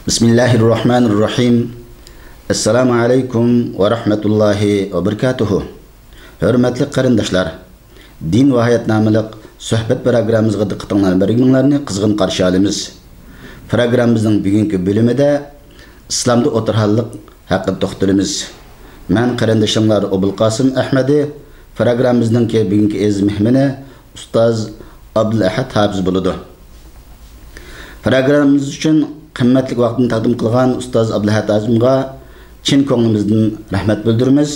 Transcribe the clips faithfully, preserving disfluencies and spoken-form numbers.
بىسمىللاھىررەھمانىررەھىم. ئەسسالامۇ ئەلەيكۇم ۋە رەھمەتۇللاھى ۋە بەرىكاتۇھۇ. ھۆرمەتلىك قېرىنداشلار، دىن ۋە ھايات ناملىق سۆھبەت پروگراممىمىزغا دىققىتىڭلارنى بەرگىنىڭلارنى قىزغىن قارشى ئالىمىز. پروگراممىمىزنىڭ بۈگۈنكى بۆلۈمىدە ئىسلامدا ئوتتۇرا ھاللىق ھەققىدە توختىلىمىز. مەن قېرىندىشىڭلار ئوبۇلقاسىم ئەھمىدى. پروگراممىمىزنىڭكى بۈگۈنكى ئەزىز مېھمىنى ئۇستاز ئابدۇلئەھەد ھاپىز بولىدۇ. پروگراممىمىز ئۈچۈن قىممەتلىك ۋاقتىنى تەقدىم قىلغان ئۇستاز ئابدۇلئەھەد ھاجىمغا چىن كۆڭلىمىزدىن رەھمەت بىلدۈرىمىز.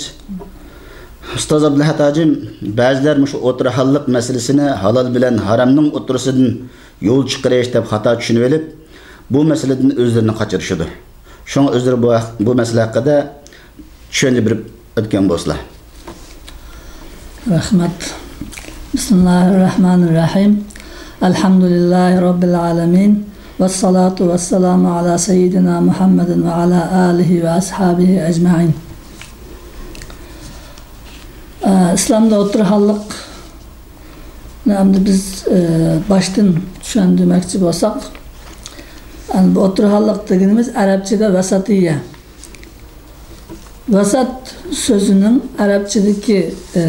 ئۇستاز ئابدۇلئەھەد ھاجىم، بەزىلەر مۇشۇ ئوتتۇرا ھاللىق مەسىلىسىنى ھالال بىلەن ھارامنىڭ ئوتتۇرىسىدىن يول چىقىرىش دەپ خاتا چۈشىنىۋېلىپ، بۇ مەسىلىدىن ئۆزلىرىنى قاچۇرۇشىدۇ. شۇڭا ئۆزلىرى بۇ ھەق-، بۇ مەسىلە ھەققىدە چۈشەنچە بېرىپ ئۆتكەن بولسىلا. رەھمەت. بىسمىللاھىررەھمانىررەھىم. ئەلھەمدۇلىللاھى رەببىل ئالەمىن. ۋەسسالاتۇ ۋەسسالامۇ ئالا سەييىدىنا مۇھەممەدىن ۋە ئالا ئالىھى ۋە ئەسھابىھى ئەجمەئىن. ئە، ئىسلامدا ئوتتۇرا ھاللىقنى ئەمدى بىز، ئە، باشتىن چۈشەندۈرمەكچى بولساق، ئەمدى بۇ ئوتتۇرا ھاللىق دېگىنىمىز ئەرەبچىدە ۋەسەتىيە. ۋەسەت سۆزىنىڭ ئەرەبچىدىكى، ئە،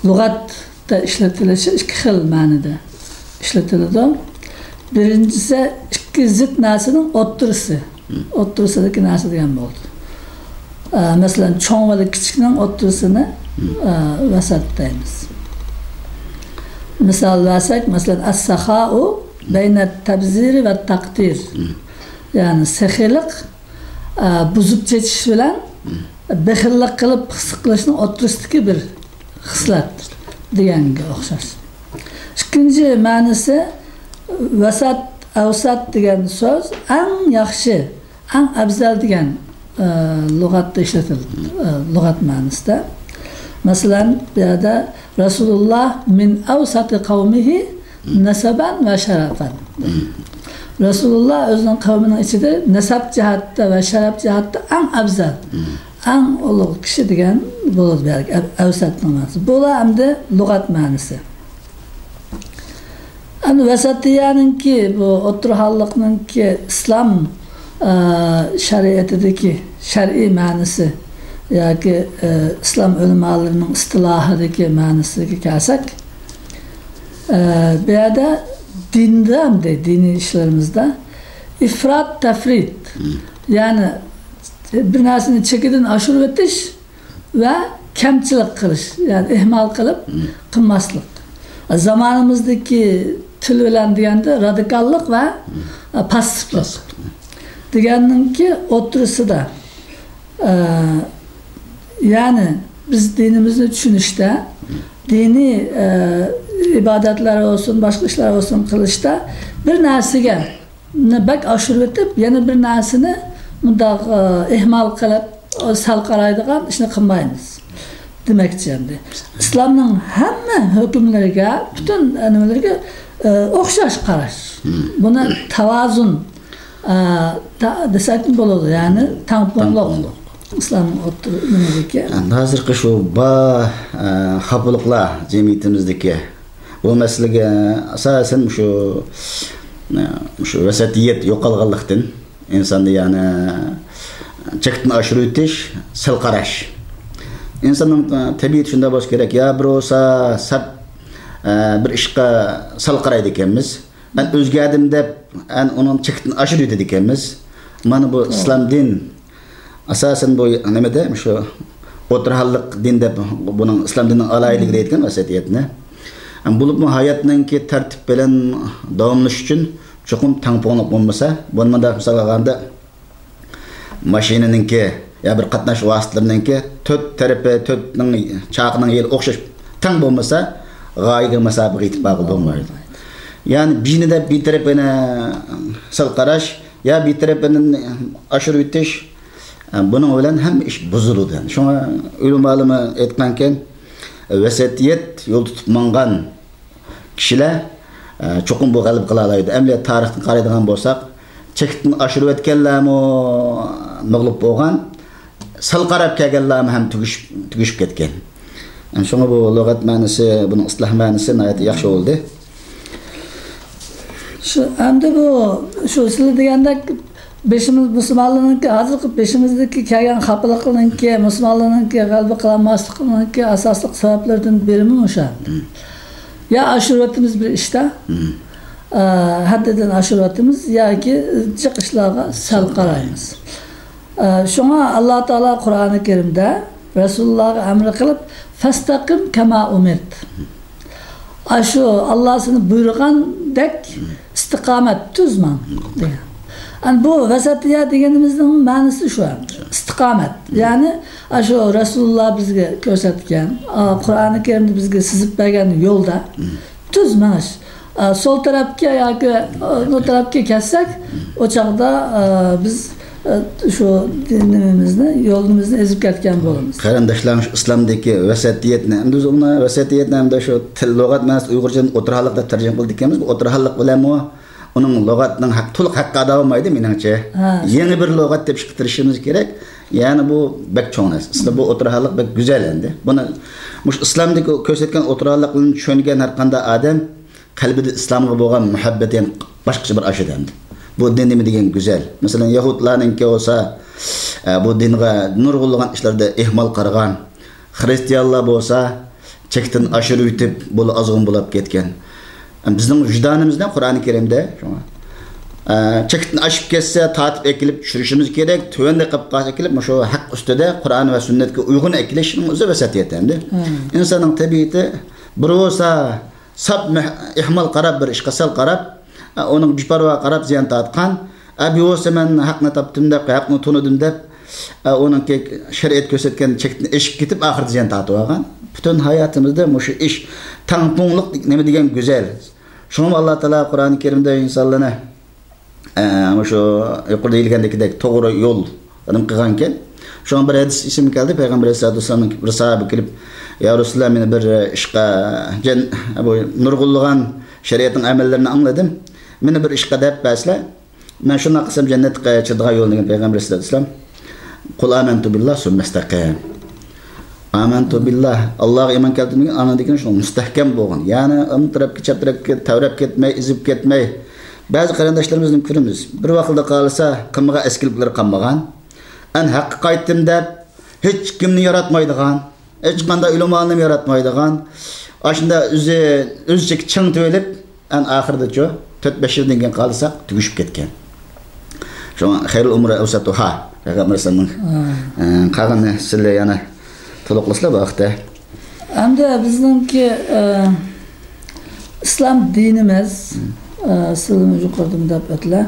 لۇغەتتە ئىشلىتىلىشى ئىككى خىل مەنىدە ئىشلىتىلىدۇ. بىرىنچىسى، ئىككى زىت نەرسىنىڭ ئوتتۇرىسى. ئوتتۇرىسىدىكى نەرسە دېگەن بولىدۇ. ئە، مەسىلەن، چوڭ بىلەن كىچىكنىڭ ئوتتۇرىسىنى، ئە، ۋەسەت دەيمىز. مىسال بەرسەك، مەسىلەن، ئەس-سەخاءۇ بەينەت تەبزىرى ۋە تەقدىر. يەنى سېخىيلىق، ئە، بۇزۇپ چېچىش بىلەن بېخىللىق قىلىپ پىخسىق قىلىشنىڭ ئوتتۇرىسىدىكى بىر خىسلەت دېگەنگە ئوخشاش. ئىككىنچى مەنىسى، ۋەسەت، ئەۋسەت دېگەن سۆز ئەڭ ياخشى، ئەڭ ئەۋزەل دېگەن، ئە، لۇغەتتە ئىشلىتىلىدۇ، ئە، لۇغەت مەنىسىدە. مەسىلەن، بۇ يەردە رەسۇلۇللاھ مىن ئەۋسەتى قەۋمىھى نەسەبەن ۋە شەرەفەن. رەسۇلۇللاھ ئۆزىنىڭ قەۋمىنىڭ ئىچىدە نەسەب جەھەتتە ۋە شەرەپ جەھەتتە ئەڭ ئەۋزەل، ئەڭ ئۇلۇغ كىشى دېگەن بولىدۇ بۇ يەردىكى ئەۋ-، ئەۋسەتنىڭ مەنىسى. بۇلار ئەمدى لۇغەت مەنىسى. ئەمدى ۋەسەتىيەنىڭكى، بۇ ئوتتۇرا ھاللىقنىڭكى ئىسلام، ئە، شەرىئىتىدىكى شەرئىي مەنىسى ياكى، ئە، ئىسلام ئۆلىمالىرىنىڭ ئىستىلاھىدىكى مەنىسىگە كەلسەك، ئە، بۇ يەردە دىندا، ئەمدى دىنىي ئىشلىرىمىزدا ئىفرات، تەفرىت، يەنى بىر نەرسىنى چېكىدىن ئاشۇرۇۋېتىش ۋە كەمچىلىك قىلىش، يەنى ئېھمال قىلىپ قىلماسلىق. زامانىمىزدىكى تىل بىلەن دېگەندە رادىكاللىق ۋە پاسسىپلىق دېگەننىڭكى ئوتتۇرىسىدا، ئە، يەنى بىز دىنىمىزنى چۈشىنىشتە، دىنىي، ئە، ئىبادەتلەر بولسۇن، باشقا ئىشلار بولسۇن قىلىشتا بىر نەرسىگە نى بەك ئاشۇرۇۋېتىپ، يەنە بىر نەرسىنى مۇنداق، ئە، ئېھمال قىلىپ، سەل قارايدىغان ئىشنى قىلمايمىز دېمەكچى ئەمدى. ئىسلامنىڭ ھەممە ھۆكۈملىرىگە، پۈتۈن نېمىلىرىگە، ئە، ئوخشاش قاراش. بۇنى تاۋازۇن، ئە، تا-، دېسەكمۇ بولىدۇ، يەنى تەڭپۇڭلۇق. تەڭپۇڭلۇق. ئىسلامنىڭ ئوتتۇرا نېمىدىكى. ئەمدى ھازىرقى شۇ بار، ئە، خاپىلىقلار جەمئىيىتىمىزدىكى بۇ مەسىلىگە ئاساسەن مۇشۇ، مۇشۇ ۋەسەتىيەت يوقالغانلىقتىن، ئىنساندا يەنى چەكتىن ئاشۇرۇۋېتىش، سەل قاراش. ئىنساننىڭ تەبىئىتى شۇنداق بولسا كېرەك، يا بىر بولسا سەت، بىر ئىشقا سەل قارايدىكەنمىز، ئەن ئۆزگەردىم دەپ، ئەن ئۇنىڭ چەكتىن ئاشۇرۇۋېتىدىكەنمىز. مانا بۇ ئىسلام دىن ئاساسەن بۇ نېمىدە، مۇشۇ ئوتتۇرا ھاللىق دىن دەپ بۇنىڭ ئىسلام دىنىنىڭ ئالاھىدىلىكى دەيدىكەن ۋەسەتىيەتنى. بولۇپمۇ ھاياتنىڭكى تەرتىپ بىلەن داۋاملىشىشى ئۈچۈن چوقۇم تەڭپۇڭلۇق بولمىسا، بۇنى مۇنداق مىسال ئالغاندا، ماشىنىنىڭكى يا بىر قاتناش ۋاسىتىلىرىنىڭكى تۆت تەرىپى، تۆتنىڭ چاقىنىڭ يېرى ئوخشاش تەڭ بولمىسا، غايىگە مۇسابىقىگە يېتىپ بارغىلى بولمايدۇ. يەنى بىرنى دەپ بىر تەرىپىنى سەل قاراش، يا بىر تەرىپىنى ئاشۇرۇۋېتىش، بۇنىڭ بىلەن ھەممە ئىش بۇزۇلىدۇ. شۇڭا ئۆلۈم ئالىمى ئېيتقانكەن، ۋەسەتىيەت يول تۇتۇپ ماڭغان كىشىلەر، ئە، چوقۇم بۇ غەلىبە قىلالايدۇ. ئەمەلىيەت تارىختىن قارايدىغان بولساق، چەكتىن ئاشۇرۇۋەتكەنلەرمۇ مەغلۇپ بولغان، سەل قاراپ كەلگەنلەرمۇ ھەم تۈگىشىپ، تۈگىشىپ كەتكەن. شۇڭا بۇ لۇغەت مەنىسى، بۇنىڭ ئىستىلاھ مەنىسى ناھايىتى ياخشى بولدى. شۇ، ئەمدى بۇ، شۇ سىلەر دېگەندەك، بېشىمىز مۇسۇلمانلارنىڭكى، ھازىرقى بېشىمىزدىكى كەلگەن خاپىلىقنىڭكى، مۇسۇلمانلارنىڭكى غەلىبە قىلالماسلىقىنىڭكى ئاساسلىق سەۋەبلىرىدىن بىرىمۇ مۇشۇ. يا ئاشۇرۇۋاتىمىز بىر ئىشتا، ئە، ھەددىدىن ئاشۇرۇۋاتىمىز ياكى جىق ئىشلارغا سەل قارايمىز. ئە، شۇڭا ئاللا تائالا قۇرئانى كەرىمدە رەسۇلۇللاغا ئەمر قىلىپ، فەستەقىم كەما ئۇمىرت. ئاشۇ ئاللا سېنى بۇيرۇغاندەك ئىستىقامەت، تۈز ماڭ دېگەن. ئەنە بۇ ۋەسەتىيە دېگىنىمىزنىڭ مەنىسى شۇ ئەمدى. ئىستىقامەت. يەنى ئاشۇ رەسۇلۇللا بىزگە كۆرسەتكەن، ئا، قۇرئانى كەرىمدە بىزگە سىزىپ بەرگەن يولدا تۈز مېڭىش. ئا، سول تەرەپكە ياكى، ئا، ئو تەرەپكە كەتسەك، ئۇ چاغدا، ئا، بىز، ئا، شۇ نېمىمىزنى، يولىمىزنى ئېزىپ كەتكەن بولىمىز. قېرىنداشلار، شۇ ئىسلامدىكى ۋەسەتىيەتنى، ئەمدى بىز ئۇنى ۋەسەتىيەتنى ئەمدى شۇ تىل لۇغەت مەنىسى ئۇيغۇرچىدىن ئوتتۇرا ھاللىقتا تەرجىمە قىلىدىكەنمىز. بۇ ئوتتۇرا ھاللىق بىلەنمۇ ئۇنىڭ لۇغەتنىڭ ھەق، تولۇق ھەققى ئادا بولمايدۇ، مېنىڭچە. ھە. يېڭى بىر لۇغەت تېپىشقا تىرىشىشىمىز كېرەك. يەنى بۇ بەك چوڭ نەرسە. ئىسلام بۇ ئوتتۇرا ھاللىق بەك گۈزەل ئەمدى. بۇنى مۇشۇ ئىسلامدىكى كۆرسەتكەن ئوتتۇرا ھاللىقلارنى چۈشەنگەن ھەر قانداق ئادەم قەلبىدە ئىسلامغا بولغان مۇھەببەت يەنە باشقىچە بىر ئاشىدۇ ئەمدى. بۇ دىن نېمە دېگەن گۈزەل. مەسىلەن، يەھۇدلارنىڭكى بولسا، ئە، بۇ دىنغا نۇرغۇنلىغان ئىشلاردا ئېھمال قارىغان. خرىستىيانلار بولسا چەكتىن ئاشۇرۇۋېتىپ، بۇلا ئازغۇن بولاپ كەتكەن. بىزنىڭ ۋىجدانىمىزدا قۇرئانى كەرىمدە شۇڭا، ئە، چەكتىن ئاشىپ كەتسە، تارتىپ ئەكېلىپ چۈشۈرۈشىمىز كېرەك. تۆۋەندە قېلىپ قالسا ئەكېلىپ، مۇشۇ ھەق ئۈستىدە قۇرئان ۋە سۈننەتكە ئۇيغۇن ئەكېلىشنىڭ ئۆزى ۋەسىيەت ئەمدى. مم. ئىنساننىڭ تەبىئىتى بىر بولسا ساپ مەھ-، ئېھمال قاراپ، بىر ئىشقا سەل قاراپ، ئە، ئۇنىڭ بىپەرۋا قاراپ زىيان تارتقان. ئە، بۇ بولسا مەن ھەقنى تاپتىم دەپ، ھەقنى تونۇدۇم دەپ، ئە، ئۇنىڭكى شەرىئەت كۆرسەتكەن چەكتىن ئېشىپ كېتىپ، ئاخىرىدا زىيان تارتىۋالغان. پۈتۈن ھاياتىمىزدا مۇشۇ ئىش، تەڭپۇڭلۇق نېمە دېگەن گۈزەل. شۇڭا ئاللا تائالا قۇرئانى كەرىمدە ئىنسانلارنى، ئە، مۇشۇ يۇقىرىدا دېيىلگەندىكىدەك توغرا يول نېمە قىلغانكەن. شۇڭا بىر ھەدىس ئېسىمگە كەلدى، پەيغەمبەر ئەلەيھىسسالاتۇ ۋەسسالامنىڭ بىر ساھابە كېلىپ، يا رەسۇلاللا، مېنى بىر ئىشقا جەن-، بۇ نۇرغۇنلىغان شەرىئەتنىڭ ئەمەللىرىنى ئاڭلىدىم. مېنى بىر ئىشقا دەپ بەرسىلە، مەن شۇنداق قىلسام جەننەتكە چىدىغان يول دېگەن پەيغەمبەر ئەلەيھىسسالاتۇ ۋەسسالام. قۇل ئامەنتۇ بىللا سۇممەستەقىم. ئامەنتۇ بىللا، ئاللاغا ئىمان كەلتۈردۈم دېگەن، ئاندىن كېيىن شۇ مۇستەھكەم بولغىن. يەنى ئوڭ تەرەپكە، چەپ تەرەپكە تەۋرەپ كەتمەي، ئېزىپ كەتمەي. بەزى قېرىنداشلىرىمىزنى كۆرىمىز. بىر ۋاقىتتا قالسا قىلمىغان ئەسكىلىكلىرى قالمىغان. ئەن ھەققە قايتتىم دەپ، ھېچكىمنى ياراتمايدىغان، ھېچقانداق ئۆلىمالارنىمۇ ياراتمايدىغان، ئاشۇنداق ئۆزى، ئۆزىچە چىڭ تۇرۇۋېلىپ، ئەن ئاخىرىدىچۇ، تۆت-بەش يىلدىن كېيىن قالساق، تۈگىشىپ كەتكەن. شۇڭا خەيرۇل ئۇمۇرى ئەۋسەتۇھا، پەيغەمبەر ئەلەيھىسسالامنىڭ، ھە. ئە، قالغىنىنى سىلەر يەنە تولۇقلىسىلەر بۇ ھەقتە. ئەمدى بىزنىڭكى، ئە، ئىسلام دىنىمىز، ئە، سىلىمۇ يۇقىرىدىمۇ دەپ ئۆتتىلەر.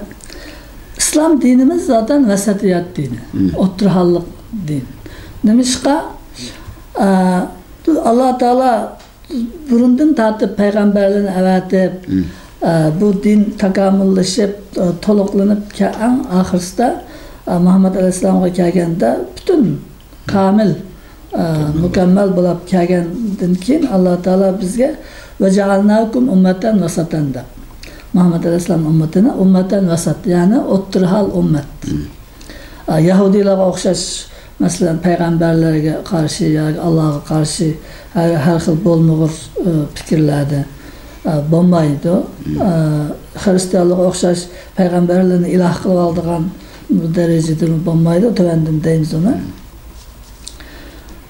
ئىسلام دىنىمىز زاتەن ۋەسەتىيەت دىنى، مم. ئوتتۇرا ھاللىق دىن. نېمىشقا؟ ئە، ئاللا تائالا بۇرۇندىن تارتىپ پەيغەمبەرلەرنى ئەۋەتىپ، مم. ئە، بۇ دىن تاكامۇللىشىپ، ئە، تولۇقلىنىپ، كە-، ئەڭ ئاخىرسىدا، ئە، مۇھەممەد ئەلەيھىسسالامغا كەلگەندە پۈتۈن كامىل، ئە، مۇكەممەل بولۇپ كەلگەندىن كېيىن، ئاللا تائالا بىزگە «ۋەجەئەلناكۇم ئۇممەتەن ۋەسەتەن» دەپ، مۇھەممەد ئەلەيھىسسالام ئۇممىتىنى ئۇممەتەن ۋەسەت، يەنى ئوتتۇرا ھال ئۇممەت. مم. ئە، يەھۇدىيلارغا ئوخشاش، مەسىلەن، پەيغەمبەرلەرگە قارشى ياكى ئاللاغا قارشى ھەر، ھەر خىل بولمىغۇر، ئە، پىكىرلەردە، ئە، بولمايدۇ. مم. ئە، خرىستىيانلارغا ئوخشاش پەيغەمبەرلەرنى ئىلاھ قىلىۋالىدىغان دەرىجىدىمۇ بولمايدۇ، تۆۋەندىن دەيمىز ئۇنى. مم.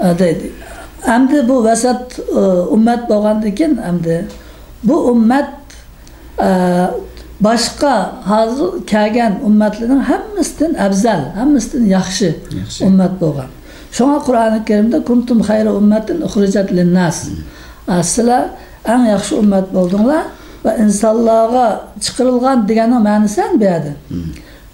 ئە، دەيدۇ. ئەمدى بۇ ۋەسەت، ئە، ئۈممەت بولغاندىن كېيىن، ئەمدى بۇ ئۈممەت، ئە، باشقا ھازىر كەلگەن ئۈممەتلەرنىڭ ھەممىسىدىن ئەۋزەل، ھەممىسىدىن ياخشى ياخشى. ئۈممەت بولغان. شۇڭا قۇرئانى كەرىمدە «كۇنتۇم خەيرە ئۇممەتىن ئۇخرىجەت لىنناس». مم. ئە، سىلەر ئەڭ ياخشى ئۈممەت بولدۇڭلار ۋە ئىنسانلارغا چىقىرىلغان دېگەننىڭ مەنىسى ھەم بۇ يەردە. مم.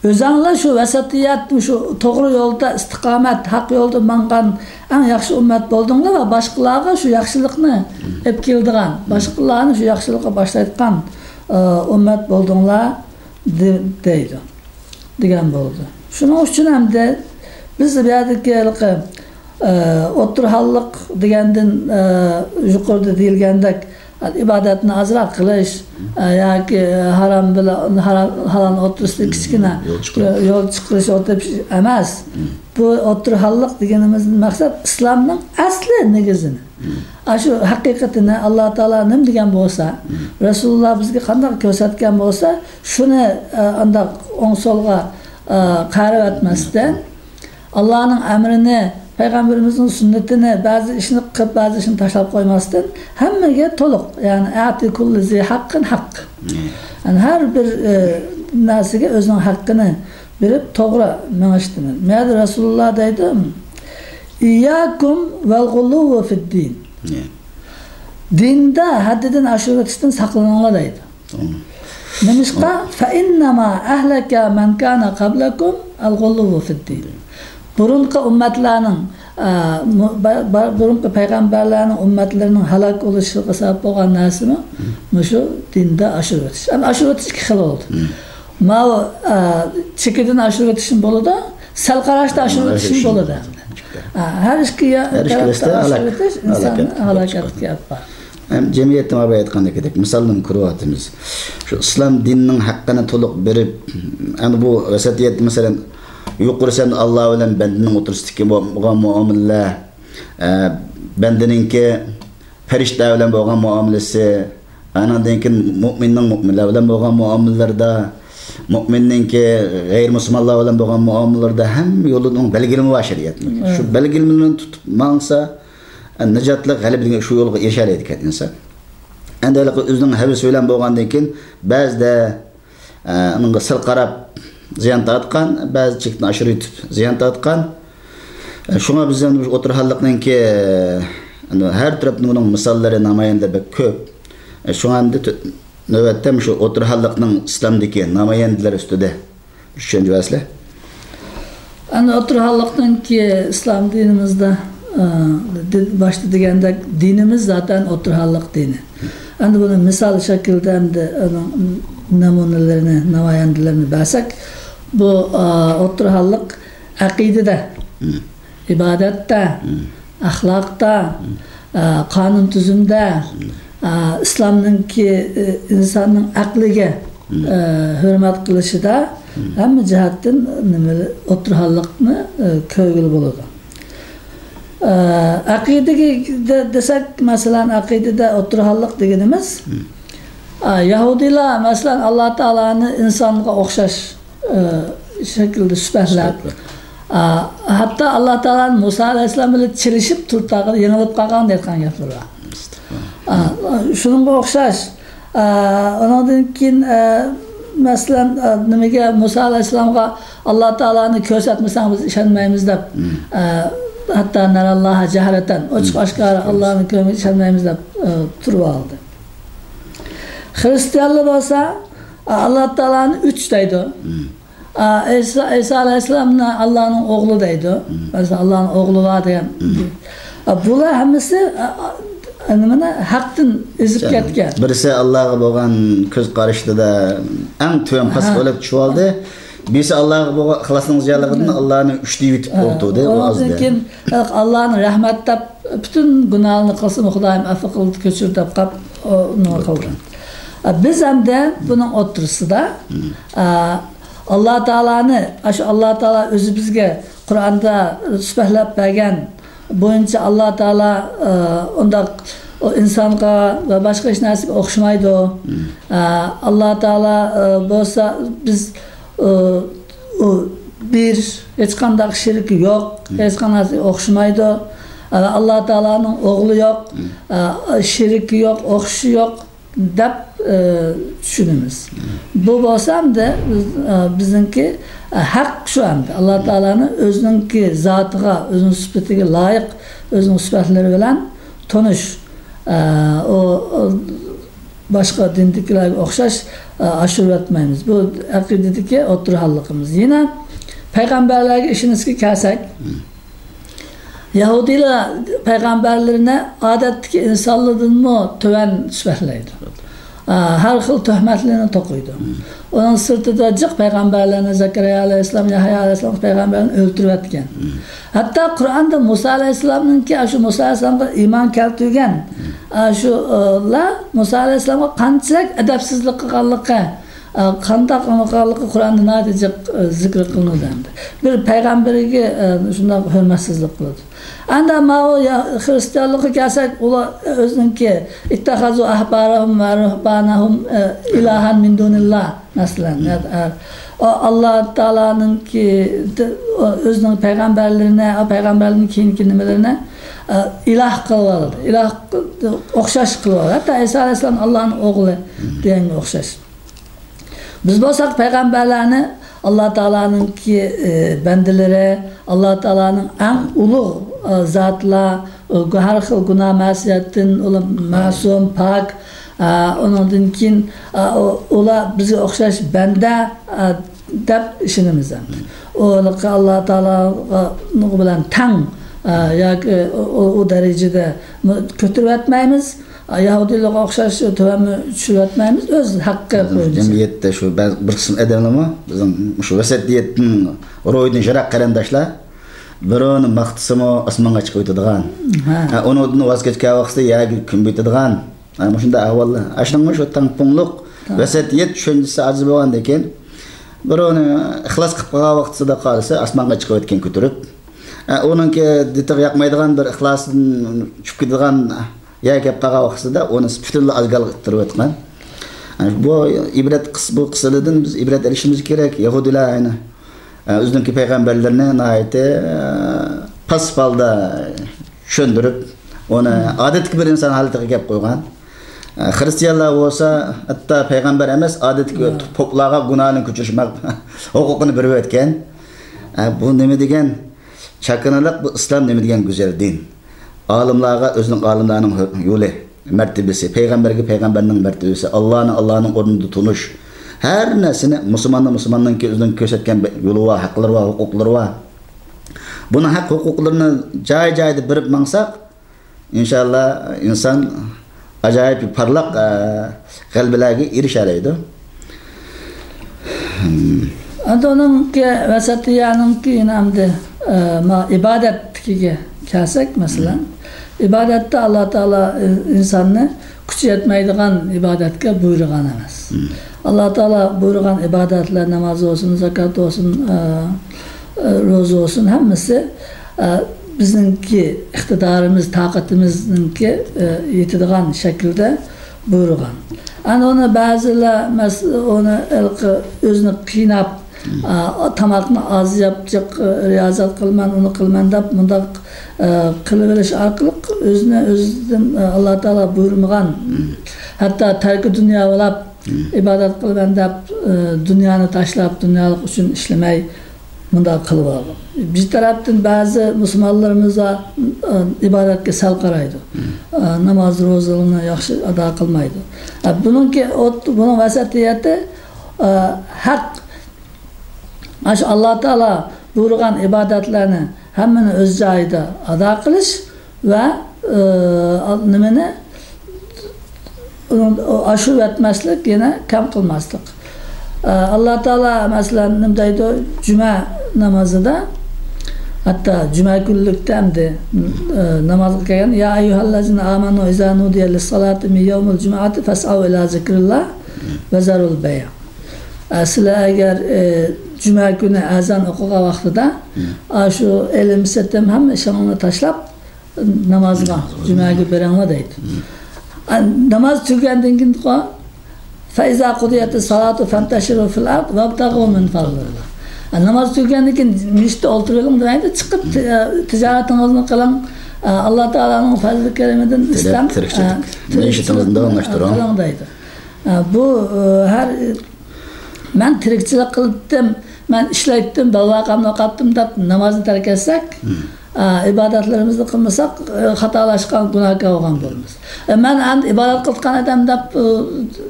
ئۆزەڭلار شۇ ۋەسەتىيەت، شۇ توغرا يولدا ئىستىقامەت، ھەق يولدا ماڭغان ئەڭ ياخشى ئۈممەت بولدۇڭلار ۋە باشقىلارغا شۇ ياخشىلىقنى ئېلىپ كېلىدىغان، باشقىلارنى شۇ ياخشىلىققا باشلايدىغان، ئە، ئۈممەت بولدۇڭلار، دە-، دەيدۇ. دېگەن بولىدۇ. شۇنىڭ ئۈچۈن ئەمدى بىز بۇ يەردىكى ھېلىقى، ئە، ئوتتۇرا ھاللىق دېگەندىن، ئە، يۇقىرىدا دېيىلگەندەك، ئىبادەتنى ئازراق قىلىش، ئە، ياكى ھارام بىلەن ھارام، ھالالنىڭ ئوتتۇرىسىدا كىچىككىنە يول چىقىرىش. يول چىقىرىش، ئولتۇرۇپ ئەمەس. بۇ ئوتتۇرا ھاللىق دېگىنىمىزدىن مەقسەت ئىسلامنىڭ ئەسلى نېگىزىنى. ئاشۇ ھەقىقىتىنى ئاللا تائالا نېمە دېگەن بولسا، رەسۇلۇللا بىزگە قانداق كۆرسەتكەن بولسا، شۇنى، ئە، ئانداق ئوڭ سولغا ئە، قەرەۋەتمەستىن، ئاللانىڭ ئەمرىنى، پەيغەمبىرىمىزنىڭ سۈننىتىنى، بەزى ئىشنى قىلىپ، بەزى ئىشنى تاشلاپ قويماستىن، ھەممىگە تولۇق، يەنى ئەتى كۇللى زى ھەققىن ھەقق. يەنى ھەر بىر، ئە، نەرسىگە ئۆزىنىڭ ھەققىنى بېرىپ، توغرا مېڭىشتىن. مەدى رەسۇلۇللا دەيدۇ، «ئىيياكۇم ۋەل غۇلۇۋۋە فىددىن.» دىندا ھەددىدىن ئاشۇرۇۋېتىشتىن ساقلىنىڭلار دەيدۇ. نېمىشقا؟ «فەئىننەما ئەھلەكە مەن كانە قەبلەكۇم ئەل غۇلۇۋۋە فىددىن.» بۇرۇنقى ئۈممەتلەرنىڭ، ئە، مۇ-، با-، با-، بۇرۇنقى پەيغەمبەرلەرنىڭ ئۈممەتلىرىنىڭ ھالاك بولۇشىغا سەۋەب بولغان نەرسىمۇ مۇشۇ دىندا ئاشۇرۇۋېتىش. ئەمما ئاشۇرۇۋېتىش ئىككى خىل بولىدۇ. ماۋۇ، ئە، چېكىدىن ئاشۇرۇۋېتىشمۇ بولىدۇ، سەل قاراشتا ئاشۇرۇۋېتىشمۇ بولىدۇ. ئە، ھەر ئىككى يا-، ھەر ئىككىلىسىدە تەرەپتە ھالاك-، ئاشۇرۇۋېتىش ئىنساننى ھالاكەتكە ئاپىرىدۇ. ھەم جەمئىيەتتە مانا بايا ئېيتقاندەك، مىسالدىن كۆرۈۋاتىمىز. شۇ ئىسلام دىنىنىڭ ھەققىنى تولۇق بېرىپ، ئەمدى بۇ ۋەسىيەتتە، مەسىلەن، يۇقىرى سەن ئاللا بىلەن بەندىنىڭ ئوتتۇرىسىدىكى بولغان مۇئامىلىلەر، ئە، بەندىنىڭكى پەرىشتىلەر بىلەن بولغان مۇئامىلىسى، ئانىڭدىن كېيىن مۇئمىننىڭ مۇئمىنلار بىلەن بولغان مۇئامىلىلىرىدا، مۇئمىننىڭكى غەيرىي مۇسۇلمانلار بىلەن بولغان مۇئامىلىلىرىدا ھەممە يولىنىڭ بەلگىلىمە بار شەرىئەتنىڭ. شۇ بەلگىلىمىلەرنى تۇتۇپ ماڭسا، نىجاتلىق، غەلىبىلىك شۇ يولغا ئېرىشەلەيدىكەن ئىنسان. ئەمدى ھېلىقى ئۆزىنىڭ ھەۋىسى بىلەن بولغاندىن كېيىن بەزىدە، ئە، ئۇنىڭغا سەل قاراپ زىيان تارتقان، بەزى چېكىدىن ئاشۇرۇۋېتىپ زىيان تارتقان. ئە، شۇڭا بىز ئەمدى مۇشۇ ئوتتۇرا ھاللىقنىڭكى، ئە، ھەر تەرەپتىن بۇنىڭ مىساللىرى، نامايەندىلىرى بەك كۆپ. ئە، شۇڭا ئەمدى تۆ-، نۆۋەتتە مۇشۇ ئوتتۇرا ھاللىقنىڭ ئىسلامدىكى نامايەندىلىرى ئۈستىدە چۈشەنچە بەرسىلە. ئەمدى ئوتتۇرا ھاللىقنىڭكى ئىسلام دىنىمىزدا، ئە، دى-، باشتا دېگەندەك، دىنىمىز زاتەن ئوتتۇرا ھاللىق دىنى. ئەمدى بۇنى مىسال شەكلىدە ئەمدى ئۇنىڭ نەمۇنىلىرىنى، نامايەندىلىرىنى بەرسەك، بۇ، ئە، ئوتتۇرا ھاللىق ئەقىدىدە، ئىبادەتتە، ئەخلاقتا، ئە، قانۇن تۈزۈمدە، ئە، ئىسلامنىڭكى، ئە، ئىنساننىڭ ئەقلىگە، ئە، ھۆرمەت قىلىشىدا ھەممە جەھەتتىن نېمە، ئوتتۇرا ھاللىقنى، ئە، كۆرگىلى بولىدۇ. ئە، ئەقىدىگە دە-، دېسەك، مەسىلەن، ئەقىدىدە ئوتتۇرا ھاللىق دېگىنىمىز، ئە، يەھۇدىيلار، مەسىلەن، ئاللا تائالانى ئىنسانغا ئوخشاش ئە، شەكىلدە سۈپەتلەپ، ئە، ھەتتا ئاللا تائالا مۇسا ئەلەيھىسسالام بىلەن چېلىشىپ، تۇرۇپ تاغدا يېڭىلىپ قالغان دەيدىغان گەپلىرى بار. ئە، شۇنىڭغا ئوخشاش، ئە، ئۇنىڭدىن كېيىن، ئە، مەسىلەن، ئە، نېمىگە، مۇسا ئەلەيھىسسالامغا، «ئاللا تائالانى كۆرسەتمىسەڭ، بىز ئىشەنمەيمىز» دەپ، ئە، «ھەتتا نەرەللاھە جەھرەتەن»، ئوچۇق ئاشكارا ئاللانى كۆرمەي ئىشەنمەيمىز دەپ، ئە، تۇرۇۋالدى. خىرىستىيانلار بولسا، ئاللا تائالانى ئۈچ دەيدۇ. ئا، ئەيسا، ئەيسا ئەلەيھىسسالامنى ئاللانىڭ ئوغلى دەيدۇ. مەسىلەن، ئاللانىڭ ئوغلى بار دېگەن. ئا، بۇلار ھەممىسى، ئا، ئا، نېمىنى، ھەقتىن ئېزىپ كەتكەن. بىرسى ئاللاغا بولغان كۆز قارىشىدا ئەڭ تۆۋەن پەس ھالەتكە چۈشۈۋالدى. بىرسى ئاللاغا بولغان ئىخلاسنىڭ زىيانلىقىدىن ئاللانى ئۈچ دەيۋېتىپ ئولتۇردى. ئۇ ئاز ئۇنىڭدىن كېيىن ئاللانى رەھمەت دەپ، پۈتۈن گۇناھلىرىنى قىلسىمۇ، خۇدايىم ئەپۇ قىلدى، كەچۈر دەپ قاپ، ئۇنى قىلدى. بىز ئەمدى بۇنىڭ ئوتتۇرىسىدا، ئا، ئاللا تائالانى، ئاشۇ ئاللا تائالا ئۆزى بىزگە قۇرئاندا سۈپەتلەپ بەرگەن بويىچە ئاللا تائالا، ئا، ئۇنداق ئۇ ئىنسانغا ۋە باشقا ھېچ نەرسىگە ئوخشىمايدۇ. ئا، ئاللا تائالا، ئا، بولسا بىز، ئا، ئۇ بىر، ھېچقانداق شېرىكى يوق، ھېچقانداق نەرسىگە ئوخشىمايدۇ. ئا، ئاللا تائالانىڭ ئوغلى يوق، ئا، شېرىكى يوق، ئوخشىشى يوق. دەپ، ئە، چۈشىنىمىز. بۇ بولسا ئەمدى بىز، ئە، بىزنىڭكى، ئە، ھەق شۇ ئەمدى. ئاللا تائالانى ئۆزىنىڭكى زاتىغا، ئۆزىنىڭ سۈپىتىگە لايىق، ئۆزىنىڭ سۈپەتلىرى بىلەن تونۇش. ئە، ئۇ، ئۇ باشقا دىندىكىلەرگە ئوخشاش، ئە، ئاشۇرۇۋەتمەيمىز. بۇ ئەقىدىدىكى ئوتتۇرا ھاللىقىمىز. يەنە پەيغەمبەرلەرگە ئىشىنىشكە كەلسەك، يەھۇدىيلار پەيغەمبەرلىرىنى ئادەتتىكى ئىنسانلاردىنمۇ تۆۋەن سۈپەتلەيدۇ. ئا، ھەر خىل تۆھمەتلەرنى توقۇيدۇ. ئۇنىڭ سىرتىدا جىق پەيغەمبەرلەرنى، زەكەرىيا ئەلەيھىسسالام، يەھيا ئەلەيھىسسالام پەيغەمبەرلەرنى ئۆلتۈرۈۋەتكەن. ھەتتا قۇرئاندا مۇسا ئەلەيھىسسالامنىڭكى، ئاشۇ مۇسا ئەلەيھىسسالامغا ئىمان كەلتۈرگەن، ئاشۇلار مۇسا ئەلەيھىسسالامغا قانچىلىك ئەدەپسىزلىك قىلغانلىقى، ئە، قانداق قىلغانلىقى قۇرئاندا ناھايىتى جىق، ئە، زىكىر قىلىنىدۇ ئەمدى. بىر پەيغەمبىرىگە، ئە، شۇنداق ھۆرمەتسىزلىك قىلىدۇ. ئەمدى ماۋۇ يا-، خىرىستىيانلىققا كەلسەك، ئۇلار ئۆزىنىڭكى، «اتخذوا أحبارهم ورهبانهم، ئە، إلها من دون الله»، مەسىلەن، يا، ئە، ئاللا تائالانىڭكى، ئۆزىنىڭ پەيغەمبەرلىرىنى، پەيغەمبەرلىرىنىڭ كېيىنكى نېمىلىرىنى ئىلاھ قىلىۋالدى. ئىلاھ، ئوخشاش قىلىۋالدى. ھەتتا ئىسا ئەلەيھىسسالام ئاللانىڭ ئوغلى دېگەنگە ئوخشاش. بىز بولساق پەيغەمبەرلەرنى ئاللا تائالانىڭكى، ئە، بەندىلىرى، ئاللا تائالانىڭ ئەڭ ئۇلۇغ، ئە، زاتلار، ئۇ ھەر خىل گۇناھ مەسىيەتتىن ئۇلار مەسۇم، پاك، ئە، ئۇنىڭدىن كېيىن، ئە، ئۇ-، ئۇلار بىزگە ئوخشاش بەندە، ئە، دەپ ئىشىنىمىز ئەمدى. ئۇلارنى ئاللا تائالا بىلەن تەڭ، ئە، ياكى ئۇ، ئۇ، ئۇ دەرىجىدە كۆتۈرۈۋەتمەيمىز. يەھۇدىيلارغا ئوخشاش تۆۋەنمۇ چۈشۈرۈۋەتمەيمىز، ئۆز ھەققى بويىچە. جەمئىيەتتە شۇ بەزى بىر قىسىم ئادەملەرمۇ بىزنىڭ مۇشۇ ۋەسىيەت ھەددىدىن، روھىدىن يىراق قېرىنداشلار، بىرىنى ماختىسىمۇ ئاسمانغا چىقىۋېتىدىغان، ھە. ھە، ئۇنىڭدىن ۋاز كەچكەن ۋاقتىدا يەرگە كۆمۈۋېتىدىغان، ھە، مۇشۇنداق ئەھۋاللار. ئاشۇنىڭمۇ شۇ تەڭپۇڭلۇق، ھە. ۋەسىيەت چۈشەنچىسى ئاجىز بولغاندىن كېيىن، بىرىنى ئىخلاس قىلىپ قالغان ۋاقتىدا قالسا، ئاسمانغا چىقىۋەتكەن كۆتۈرۈپ، ئە، ئۇنىڭكى دىتىغا ياقمايدىغان بىر ئىخلاسىدىن چۈشۈپ كېتىدىغان يەرگە كەپ قالغان ۋاقتىدا ئۇنى پۈتۈنلەي ئازگالغا ئىتتىرىۋەتكەن. ئە، بۇ ئىبرەت قىس-، بۇ قىسسىلىدىن بىز ئىبرەت ئېلىشىمىز كېرەك. يەھۇدىيلار ئەينى، ئە، ئۆزىنىڭكى پەيغەمبەرلىرىنى ناھايىتى، ئە، پاسسىپ ھالدا چۈشەندۈرۈپ، ئۇنى ئادەتتىكى بىر ئىنسان ھالىتىگە كەپ قويغان. ئە، خىرىستىيانلار بولسا ھەتتا پەيغەمبەر ئەمەس، ئادەتتىكى پوپلارغا گۇناھىنى كۆچۈرۈش ھوقۇقىنى بېرىۋەتكەن. ئە، بۇ نېمە دېگەن چاكىنىلىق، بۇ ئىسلام نېمە دېگەن گۈزەل دىن. ئالىملارغا ئۆزىنىڭ، ئالىملارنىڭ يولى، مەرتىۋىسى، پەيغەمبەرگە پەيغەمبەرنىڭ مەرتىۋىسى، ئاللانى ئاللانىڭ ئورنىدا تونۇش. ھەر نەرسىنى مۇسۇلماننى مۇسۇلماننىڭكى ئۆزىنىڭ كۆرسەتكەن يولى بار، ھەقلىرى بار، ھوقۇقلىرى بار. بۇنىڭ ھەق ھوقۇقلىرىنى جاي-جايىدا بېرىپ ماڭساق، ئىنشاللا ئىنسان ئاجايىپ پارلاق، ئە، غەلىبىلەرگە ئېرىشەلەيدۇ. ئەمدى ئۇنىڭكى ۋەسەتىيەنىڭكى يەنە ئەمدى، ئە، ما-، ئىبادەتتىكىگە كەلسەك، مەسىلەن، ئىبادەتتە ئاللا تائالا ئىنساننى كۈچى يەتمەيدىغان ئىبادەتكە بۇيرۇغان ئەمەس. ئاللا تائالا بۇيرۇغان ئىبادەتلەر، ناماز بولسۇن، زاكات بولسۇن، ئە، ئە، روزا بولسۇن، ھەممىسى، ئە، بىزنىڭكى ئىقتىدارىمىز، تاقىتىمىزنىڭكى، ئە، يېتىدىغان شەكىلدە بۇيرۇغان. ئەنە ئۇنى بەزىلەر مەس-، ئۇنى ھېلىقى ئۆزىنى قىيناپ، ئە، تاماقنى ئاز يەپ، جىق، ئە، رىيازەت قىلىمەن، ئۇنى قىلىمەن دەپ مۇنداق، ئە، قىلىۋېلىش ئارقىلىق ئۆزىنى ئۆزىدىن، ئە، ئاللا تائالا بۇيرۇمىغان، ھەتتا تەركى دۇنيا بولاپ، ئىبادەت قىلىمەن دەپ، ئە، دۇنيانى تاشلاپ، دۇنيالىق ئۈچۈن ئىشلىمەي، مۇنداق قىلىۋالغان. بىر تەرەپتىن بەزى مۇسۇلمانلىرىمىز بار، ئە، ئىبادەتكە سەل قارايدۇ. ئە، ناماز، روزىلىرىنى ياخشى ئادا قىلمايدۇ. ئە، بۇنىڭكى ئوت-، بۇنىڭ ۋەسەتىيەتى، ئە، ھەق. مانا شۇ ئاللا تائالا بۇيرۇغان ئىبادەتلەرنى ھەممىنى ئۆز جايىدا ئادا قىلىش ۋە، ئە، نېمىنى، ئۇنىڭ ئاشۇرۇۋەتمەسلىك، يەنە كەم قىلماسلىق. ئە، ئاللا تائالا، مەسىلەن، نېمە دەيدۇ؟ جۈمە نامازىدا، ھەتتا جۈمە كۈنلۈكتە ئەمدى، ئە، نامازغا كەلگەن، يا ئەييۇھەللەزىنە ئامەنۇ ئىزا نۇدىيە لىسسالاتى مىن يەۋمىل جۈمئەتى فەسئەۋ ئىلا زىكرىللا ۋەزەرۇل بەيئ. ئە، سىلەر ئەگەر، ئە، جۈمە كۈنى ئەزان ئوقۇغان ۋاقتىدا، ئاشۇ ئېلىم سېتىم ھەممە ئىشىڭلارنى تاشلاپ، نامازغا، جۈمەگە بېرىڭلار دەيدۇ. ئە، ناماز تۈگىگەندىن كېيىن، فەئىزا قۇدىيەتىس سالاتۇ فەنتەشىرۇ فىل ئەرد ۋەبتەغۇ مىن فەزلىللا. ئە، ناماز تۈگىگەندىن كېيىن مەسچىتتە ئولتۇرۇۋېلىڭ دېمەيدۇ، چىقىپ تى-، ئە، تىجارىتىڭىزنى قىلىڭ، ئە، ئاللا تائالانىڭ پەزلى كەرىمىدىن ئىستەڭ، تىرىكچىلىك، ئە، مەئىشىتىڭىزنى داۋاملاشتۇرۇڭ. قىلىڭ دەيدۇ. ئە، بۇ، ئە، ھەر، مەن تىرىكچىلىك قىلىپتىم، مەن ئىشلەيتتىم، بالا-باقامنى ئوقۇتتۇم دەپ نامازنى تەرك ئەتسەك، ئە، ئىبادەتلىرىمىزنى قىلمىساق، ئە، خاتالاشقان، گۇناھكار بولغان بولىمىز. ئە، مەن ئەمدى ئىبادەت قىلىدىغان ئادەم دەپ، ئە،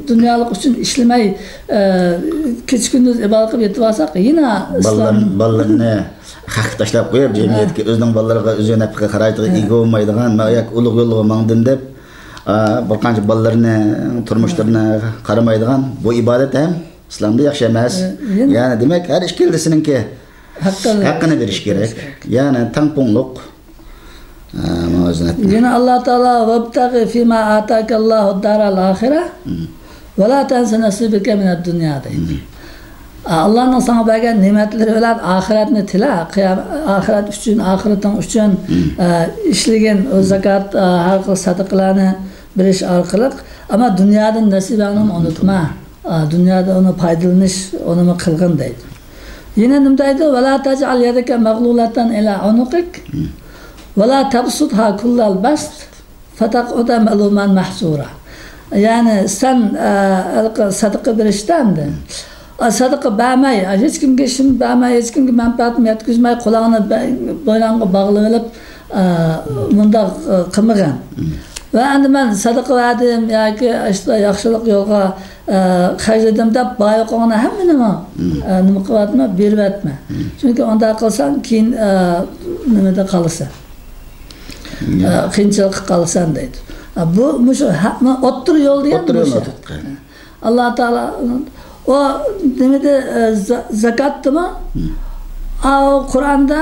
دۇنيالىق ئۈچۈن ئىشلىمەي، ئە، كېچە-كۈندۈز ئىبادەت قىلىپ يېتىۋالساق، يەنە ئىسلام بالىلارنى، بالىلىرىنى خەققە تاشلاپ قويۇپ، جەمئىيەتكە ئۆزىنىڭ بالىلىرىغا، ئۆزىنىڭ نەپىقە خىراجىتىغا ئىگە بولمايدىغان، مەن ياكى ئۇلۇغ يولغا ماڭدىم دەپ، ئا، بىر قانچە بالىلىرىنى، تۇرمۇشلىرىنى قارىمايدىغان بۇ ئىبادەت ھەم ئىسلامدا ياخشى ئەمەس. ئە، يەنە يەنى دېمەك، ھەر ئىككىلىسىنىڭكى ھەققىنى، ھەققىنى بېرىش كېرەك. يەنى تەڭپۇڭلۇق، ئە، مۇۋازىنەت. يەنە ئاللا تائالا، «ۋەبتەغى فىما ئاتاكەللاھۇ دارەل ئاخىرە، ۋەلا تەنسە نەسىبەكە مىنەد دۇنيا» دەيدۇ. ئاللانىڭ ساڭا بەرگەن نېمەتلىرى بىلەن ئاخىرەتنى تىلە، قىيام-، ئاخىرەت ئۈچۈن، ئاخىرىتىڭ ئۈچۈن، ئە، ئىشلىگىن، ئۇ زاكات، ئە، ھەر خىل سەدىقىلەرنى بېرىش ئارقىلىق، ئەمما دۇنيادىن نەسىبەڭنى ئۇنتۇما. ئا، دۇنيادا ئۇنى پايدىلىنىش، ئۇنىمۇ قىلغىن دەيدۇ. يەنە نېمە دەيدۇ؟ «ولا تجعل يدك مغلولة إلى عنقك ولا تبسطها كل البسط فتقعد ملوما محسورا.» يەنى سەن، ئا، ھېلىقى سەدىقە بېرىشتە ئەمدى، ئا، سەدىقە بەرمەي، ئا، ھېچكىمگە ئىشىم بەرمەي، ھېچكىمگە مەنپەئەتىم يەتكۈزمەي، قولۇڭنى بە-، بوينۇڭغا باغلىۋېلىپ، ئا، مۇنداق، ئا، قىلمىغىن. ۋە ئەمدى مەن سەدىقە بەردىم ياكى ئىشتا ياخشىلىق يولغا، ئا، خەجلىدىم دەپ، بار يوقۇڭنى ھەممىنىمۇ، ئا، نېمە قىلىۋەتمە، بېرىۋەتمە. چۈنكى ئۇنداق قىلساڭ، كېيىن، ئا، نېمىدە قالىسەن. ئا، قىيىنچىلىققا قالىسەن دەيدۇ. ئا، بۇ، مۇشۇ ھە-، مۇ-، ئوتتۇرا يول دېگەن ئوتتۇرا يول مۇشۇ. ئوتتۇرا. ئاللا تائالا، ئۇ نېمىدە، ئە، زا-، زاكاتتىمۇ؟ ئاۋۇ قۇرئاندا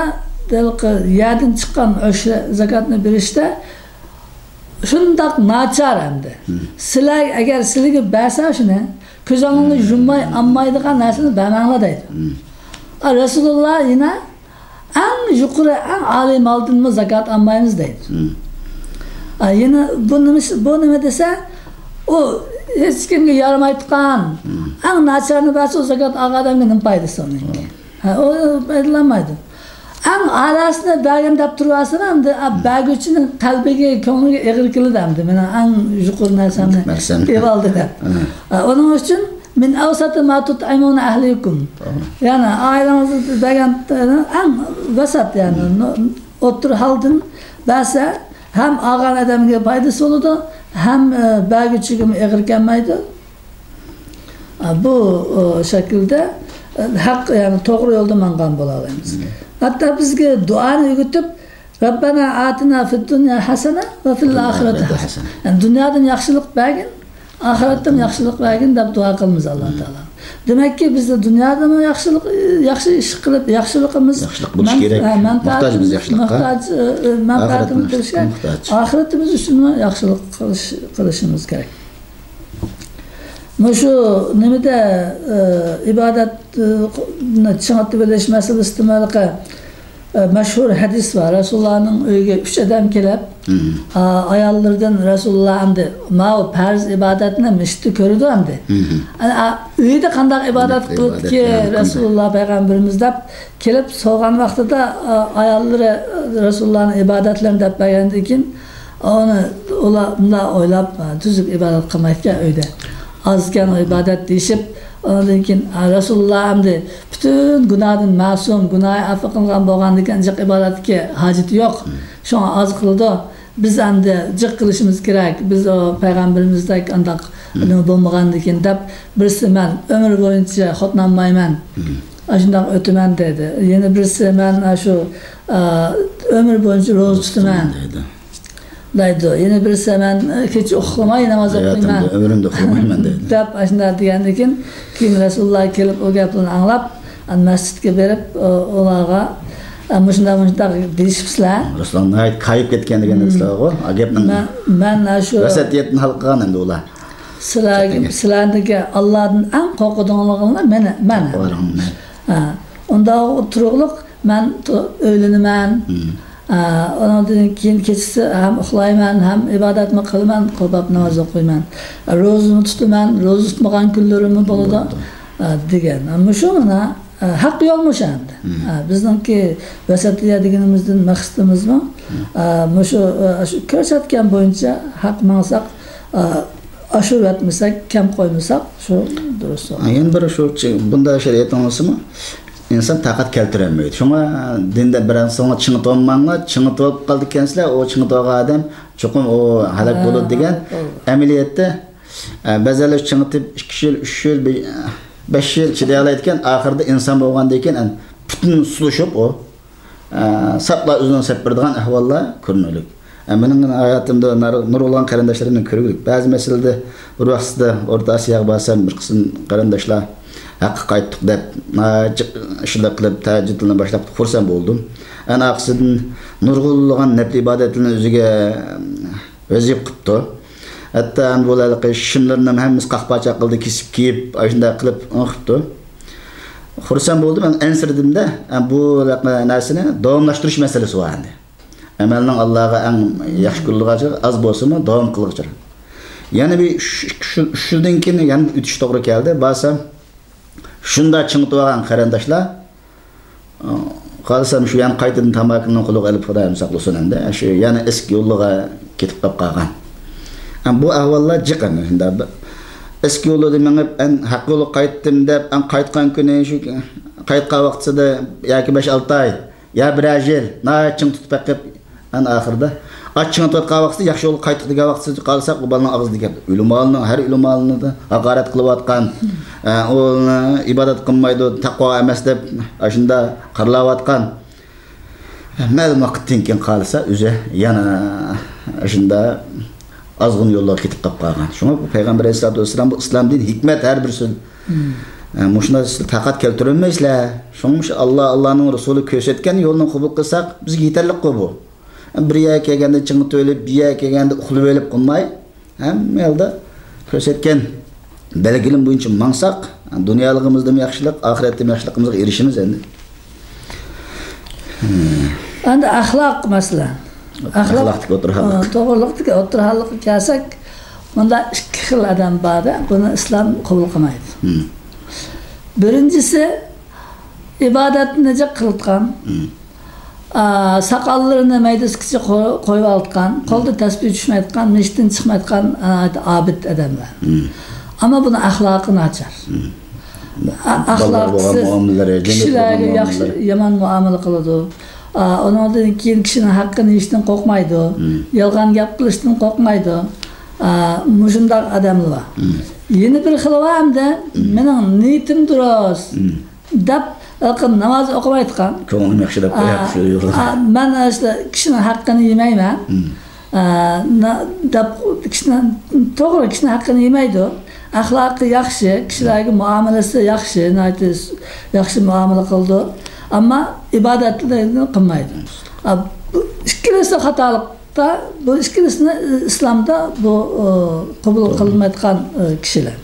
ھېلىقى يەردىن چىققان ئۆشرە زاكاتنى بېرىشتە شۇنداق ناچار ئەمدى. سىلەر ئەگەر سىلىگە بەرسە شۇنى، كۆزۈڭلارنى يۇمماي ئالمايدىغان نەرسىنى بەرمەڭلار دەيدۇ. ئا، رەسۇلۇللا يەنە ئەڭ يۇقىرى، ئەڭ ئالىي مالدىنمۇ زاكات ئالمايمىز دەيدۇ. ئا، يەنە بۇ نېمە، بۇ نېمە دېسە، ئۇ ھېچكىمگە يارىمايدىغان، ئەڭ ناچارىنى بەرسە، ئۇ زاكات ئالغان ئادەمگە نېمە پايدىسى ئۇنىڭكى؟ ھە، ئۇ پايدىلانمايدۇ. ئەڭ ئالىسىنى بەرگىن دەپ تۇرۇۋالسىلا، ئەمدى، ئا، بەرگۈچىنىڭ قەلبىگە، كۆڭلىگە ئېغىر كېلىدۇ ئەمدى، مېنىڭ ئەڭ يۇقىرى نەرسەمنى ئېلىۋالدى دەپ. ئا، ئۇنىڭ ئۈچۈن «من أوسط ما تطعمون أهليكم». يەنى ئائىلىڭىزدە بەرگەن ئەڭ ۋەسەت، يەنى ئوتتۇرا ھالدىن بەرسە، ھەم ئالغان ئادەمگە پايدىسى بولىدۇ، ھەم، ئە، بەرگۈچىگىمۇ ئېغىر كەلمەيدۇ. ئە، بۇ، ئە، شەكىلدە، ئە، ھەق، يەنى توغرا يولدا ماڭغان بولالايمىز. ھەتتا بىزگە دۇئانى ئۆگىتىپ، «ربنا آتنا في الدنيا حسنة وفي الآخرة حسنة». يەنى دۇنيادىن ياخشىلىق بەرگىن، ئاخىرەتتىن ياخشىلىق بەرگىن دەپ دۇئا قىلىمىز ئاللا تائالا. دېمەككى، بىز دۇنيادىمۇ ياخشىلىق، ياخشى ئىش قىلىپ، ياخشىلىقىمىز، ياخشىلىق بولۇش مەن-، كېرەك. ئە، مەنپەئەتىمىز، موھتاجمىز ياخشىلىققا. موھتاج، ئە، ئە، مەنپەئەتىمىز بولۇشى كېرەك. موھتاج. ئاخىرىتىمىز ئۈچۈنمۇ ياخشىلىق قىلىش، قىلىشىمىز كېرەك. مۇشۇ نېمىدە، ئە، ئىبادەت، ئە، چىڭىتىۋېلىش مەسىلىسىدىمۇ ھېلىقى ئە، مەشھۇر ھەدىس بار. رەسۇلۇللانىڭ ئۆيىگە ئۈچ ئادەم كېلىپ، ئا، ئاياللىرىدىن رەسۇلۇللا ئەمدى ماۋۇ پەرز ئىبادەتنى مىشىتتا كۆرىدۇ ئەمدى. ئەنە، ئا، ئۆيىدە قانداق ئىبادەت قىلىدىكى رەسۇلۇللا پەيغەمبىرىمىز دەپ كېلىپ سورىغان ۋاقتىدا، ئا، ئاياللىرى رەسۇلۇللانىڭ ئىبادەتلىرىنى دەپ بەرگەندىن كېيىن، ئۇنى، ئۇلار مۇنداق ئويلاپ، ئا، تۈزۈك ئىبادەت قىلمايدىكەن ئۆيدە. ئازكەن ئىبادەت دېيىشىپ، ئۇنىڭدىن كېيىن، ئا، رەسۇلۇللا ئەمدى پۈتۈن گۇناھتىن مەسۇم، گۇناھى ئەپۇ قىلىنغان بولغاندىكىن جىق ئىبادەتكە ھاجىتى يوق. شۇڭا ئاز قىلىدۇ. بىز ئەمدى جىق قىلىشىمىز كېرەك. بىز ئۇ پەيغەمبىرىمىزدەك ئانداق نېمە بولمىغاندىكىن دەپ، بىرسى مەن ئۆمۈر بويىچە خوتۇن ئالمايمەن. ئاشۇنداق ئۆتىمەن دەيدۇ. يەنە بىرسى مەن ئاشۇ، ئا، ئۆمۈر بويىچە روزا تۇتىمەن. دەيدۇ. يەنە بىرسى مەن كېچە ئۇخلىماي ناماز ئوقۇيمەن. ھاياتىمدا، ئۆمرۈمدە ئۇخلىمايمەن دەيدۇ. دەپ ئاشۇنداق دېگەندىن كېيىن، كېيىن رەسۇلۇللا كېلىپ ئۇ گەپلەرنى ئاڭلاپ، مەسچىتكە بېرىپ، ئۇ، ئۇلارغا، مۇشۇنداق، مۇشۇنداق دېيىشىپسىلەر. رەسۇلۇللا ناھايىتى كايىپ كەتكەن دېگەن ئىستىلغۇ. گەپنىڭ ۋەسىيەتتىن ھال قىلغان ئەمدى ئۇلار. سىلەرگە، سىلەرنىڭكى ئاللادىن ئەڭ قورقىدىغانلىقىڭلار مېنى، مەن. ھە. ئۇنداق تۇرۇقلۇق مەن تو-، ئۆيلىنىمەن. ئا، ئۇنىڭدىن كېيىن كېچىسى ھەم ئۇخلايمەن، ھەم ئىبادەتمۇ قىلىمەن، قوپاپ ناماز ئوقۇيمەن. روزىمۇ تۇتىمەن، روزا تۇتمىغان كۈنلىرىممۇ بولىدۇ. بولىدۇ. ئا، دېگەن. مۇشۇ مانا، ئا، ھەق يول مۇشۇ ئەمدى. ئا، بىزنىڭكى ۋەسەتىيە دېگىنىمىزدىن مەقسىتىمىزمۇ، ئا، مۇشۇ، ئا، شۇ كۆرسەتكەن بويىچە ھەق ماڭساق، ئا، ئاشۇرۇۋەتمىسەك، كەم قويمىساق، شۇ دۇرۇس. يەنە بىر شۇ چى-، بۇنداق شەرىئەت ئاڭلىسىمۇ، ئىنسان تاقەت كەلتۈرەلمەيدۇ. شۇڭا دىندا بىرەرسىڭلار چىڭىتىۋالماڭلار، چىڭىتىۋالىپ قالىدىكەنسىلەر، ئۇ چىڭىتىۋالغان ئادەم چوقۇم ئۇ ھالاك بولىدۇ دېگەن. ئەمەلىيەتتە، ئە، بەزىلەر چىڭىتىپ ئىككى يىل، ئۈچ يىل، بە-، بەش يىل چىدىيالايدىكەن، ئاخىرىدا ئىنسان بولغاندىن كېيىن، ئە، پۈتۈن سۇلىشىپ ئۇ. ئە، ساپلا ئۆزىنى سېلىپ بېرىدىغان ئەھۋاللار كۆرۈنۈلۈك. ئە، مېنىڭ ھاياتىمدا نار-، نۇرغۇنلىغان قېرىنداشلىرىمنى كۆرگۈلۈك. بەزى مەسىلىدە بىر ۋاقىتتا ئورتا ئاسىياغا بارسام، بىر قىسىم قېرىنداشلار ھەققە قايتتۇق دەپ، ناھايىتى ئىشلار قىلىپ، تەھەججۇدلىرىنى باشلاپ خۇرسەن بولدۇم. ئەنە ئارقىسىدىن نۇرغۇنلىغان نەپلى ئىبادەتلىرىنى ئۆزىگە ۋەزىپە قىپتۇ. ھەتتا ئەنە بۇ ھېلىقى شىملىرىنىڭ ھەممىسى قاقپاچاق قىلدى، كېسىپ كىيىپ، ئاشۇنداق قىلىپ ئېڭىپتۇ. خۇرسەن بولدۇم، ئەنسىرىدىم-دە، ئە، بۇ نەرسىنى داۋاملاشتۇرۇش مەسىلىسى بار ئەمدى. ئەمەلنىڭ ئاللاغا ئەڭ ياخشى كۆرۈلىدىغان ئاز بولسىمۇ داۋام قىلغۇچى. يەنە بىر ئۈچ، ئۈچ، ئۈچ يىلدىن كېيىن يەنە ئۆتۈش توغرا كەلدى. بارسام، شۇنداق چىڭىتىۋالغان قېرىنداشلار، ئى، قارىسام، شۇ يەنە قايتىدىن تاماكىنىڭ قۇلىغا ئېلىپ، خۇدايىم ساقلىسۇن ئەمدى، شۇ يەنە ئەسكى يولىغا كېتىپ قاپ قالغان. ئەم، بۇ ئەھۋاللار جىق ئەمدى شۇنداق. بىر ئەسكى يولىدا مېڭىپ، ئەن ھەق يولغا قايتتىم دەپ، ئەن قايتقان كۈنى، شۇ قايتقان ۋاقتىسىدا ياكى بەش-ئالتە ئاي، يا بىرەر يىل ناھايىتى چىڭ تۇتۇپ بېقىپ، ئەنە ئاخىرىدا ئاچچىقىنى تارتقان ۋاقتىسى، ياخشى يولغا قايتتۇق دېگەن ۋاقتىسى قارىساق، ئۇ بالىنىڭ ئاغزىدىكى ئۆلۈم ئالىنىڭ، ھەر ئۆلۈم ئالىنىدا ھاقارەت قىلىۋاتقان، ئە، ئۇ ئىبادەت قىلمايدۇ، تەقۋا ئەمەس دەپ ئاشۇنداق قارىلاۋاتقان. مەلۇم ۋاقىتتىن كېيىن قارىسا، ئۆزى يەنە ئاشۇنداق ئازغۇن يوللارغا كېتىپ قاپ قالغان. شۇڭا بۇ پەيغەمبەر ئەلەيھىسسالاتۇ ۋەسسالام، بۇ ئىسلام دىنى ھېكمەت ھەر بىر سۆز. ئە، مۇشۇنداق سىلەر تاقەت كەلتۈرەلمەيسىلەر. شۇڭا مۇشۇ ئاللا، ئاللانىڭ رەسۇلى كۆرسەتكەن يولنى قوبۇل قىلساق، بىزگە يېتەرلىكقۇ بۇ. بىر يەرگە كەلگەندە چىڭىتىۋېلىپ، بىر يەرگە كەلگەندە ئۇخلىۋېلىپ قىلماي، ھەممە يولدا كۆرسەتكەن بەلگىلىمە بويىچە ماڭساق، دۇنيالىقىمىزدىمۇ ياخشىلىق، ئاخىرەتتىمۇ ياخشىلىقىمىزغا ئېرىشىمىز ئەمدى. ئەمدى ئەخلاق مەسىلە. ئەخلاق، ئەخلاقتىكى ئوتتۇرا ھاللىق. ئە، توغرىلىقتىكى ئوتتۇرا ھاللىققا كەلسەك، مۇندا ئىككى خىل ئادەم بار-دە، بۇنى ئىسلام قوبۇل قىلمايدۇ. بىرىنچىسى، ئىبادەتنى جىق قىلىدىغان، ئا، ساقاللىرىنى مەيدىسىگىچە قو-، قويۇۋالىدىغان، قولىدا تەسبىھ چۈشمەيدىغان، مەسچىتتىن چىقمايدىغان، ئا، ئابىد ئادەملەر. ئەمما بۇنىڭ ئەخلاقى ناچار. ئا-، ئەخلاقسىز، كىشىلەرگە ياخشى، يامان مۇئامىلە قىلىدۇ. ئا، ئۇنىڭدىن كېيىن كىشىنىڭ ھەققىنى يېيىشتىن قورقمايدۇ، يالغان گەپ قىلىشتىن قورقمايدۇ. ئا، مۇشۇنداق ئادەملەر بار. يەنە بىر خىلى بار ئەمدى، مېنىڭ نىيىتىم دۇرۇس. دەپ، ھېلىقى ناماز ئوقۇمايدىغان. كۆڭلۈم ياخشى دەپ قويۇپ، ئا، شۇ يولدا. ئا، مەن ئاشۇ كىشىنىڭ ھەققىنى يېمەيمەن. ئا، نا-، دەپ، كىشىنىڭ، توغرا، كىشىنىڭ ھەققىنى يېمەيدۇ. ئەخلاقى ياخشى، كىشىلەرگە مۇئامىلىسى ياخشى، ناھايىتى ياخشى مۇئامىلە قىلىدۇ. ئەمما ئىبادەتلىرىنى قىلمايدۇ. ئا، بۇ ئىككىلىسى خاتالىقتا، بۇ ئىككىلىسىنى ئىسلامدا بۇ، ئا، قوبۇل قىلمايدىغان، ئا، كىشىلەر.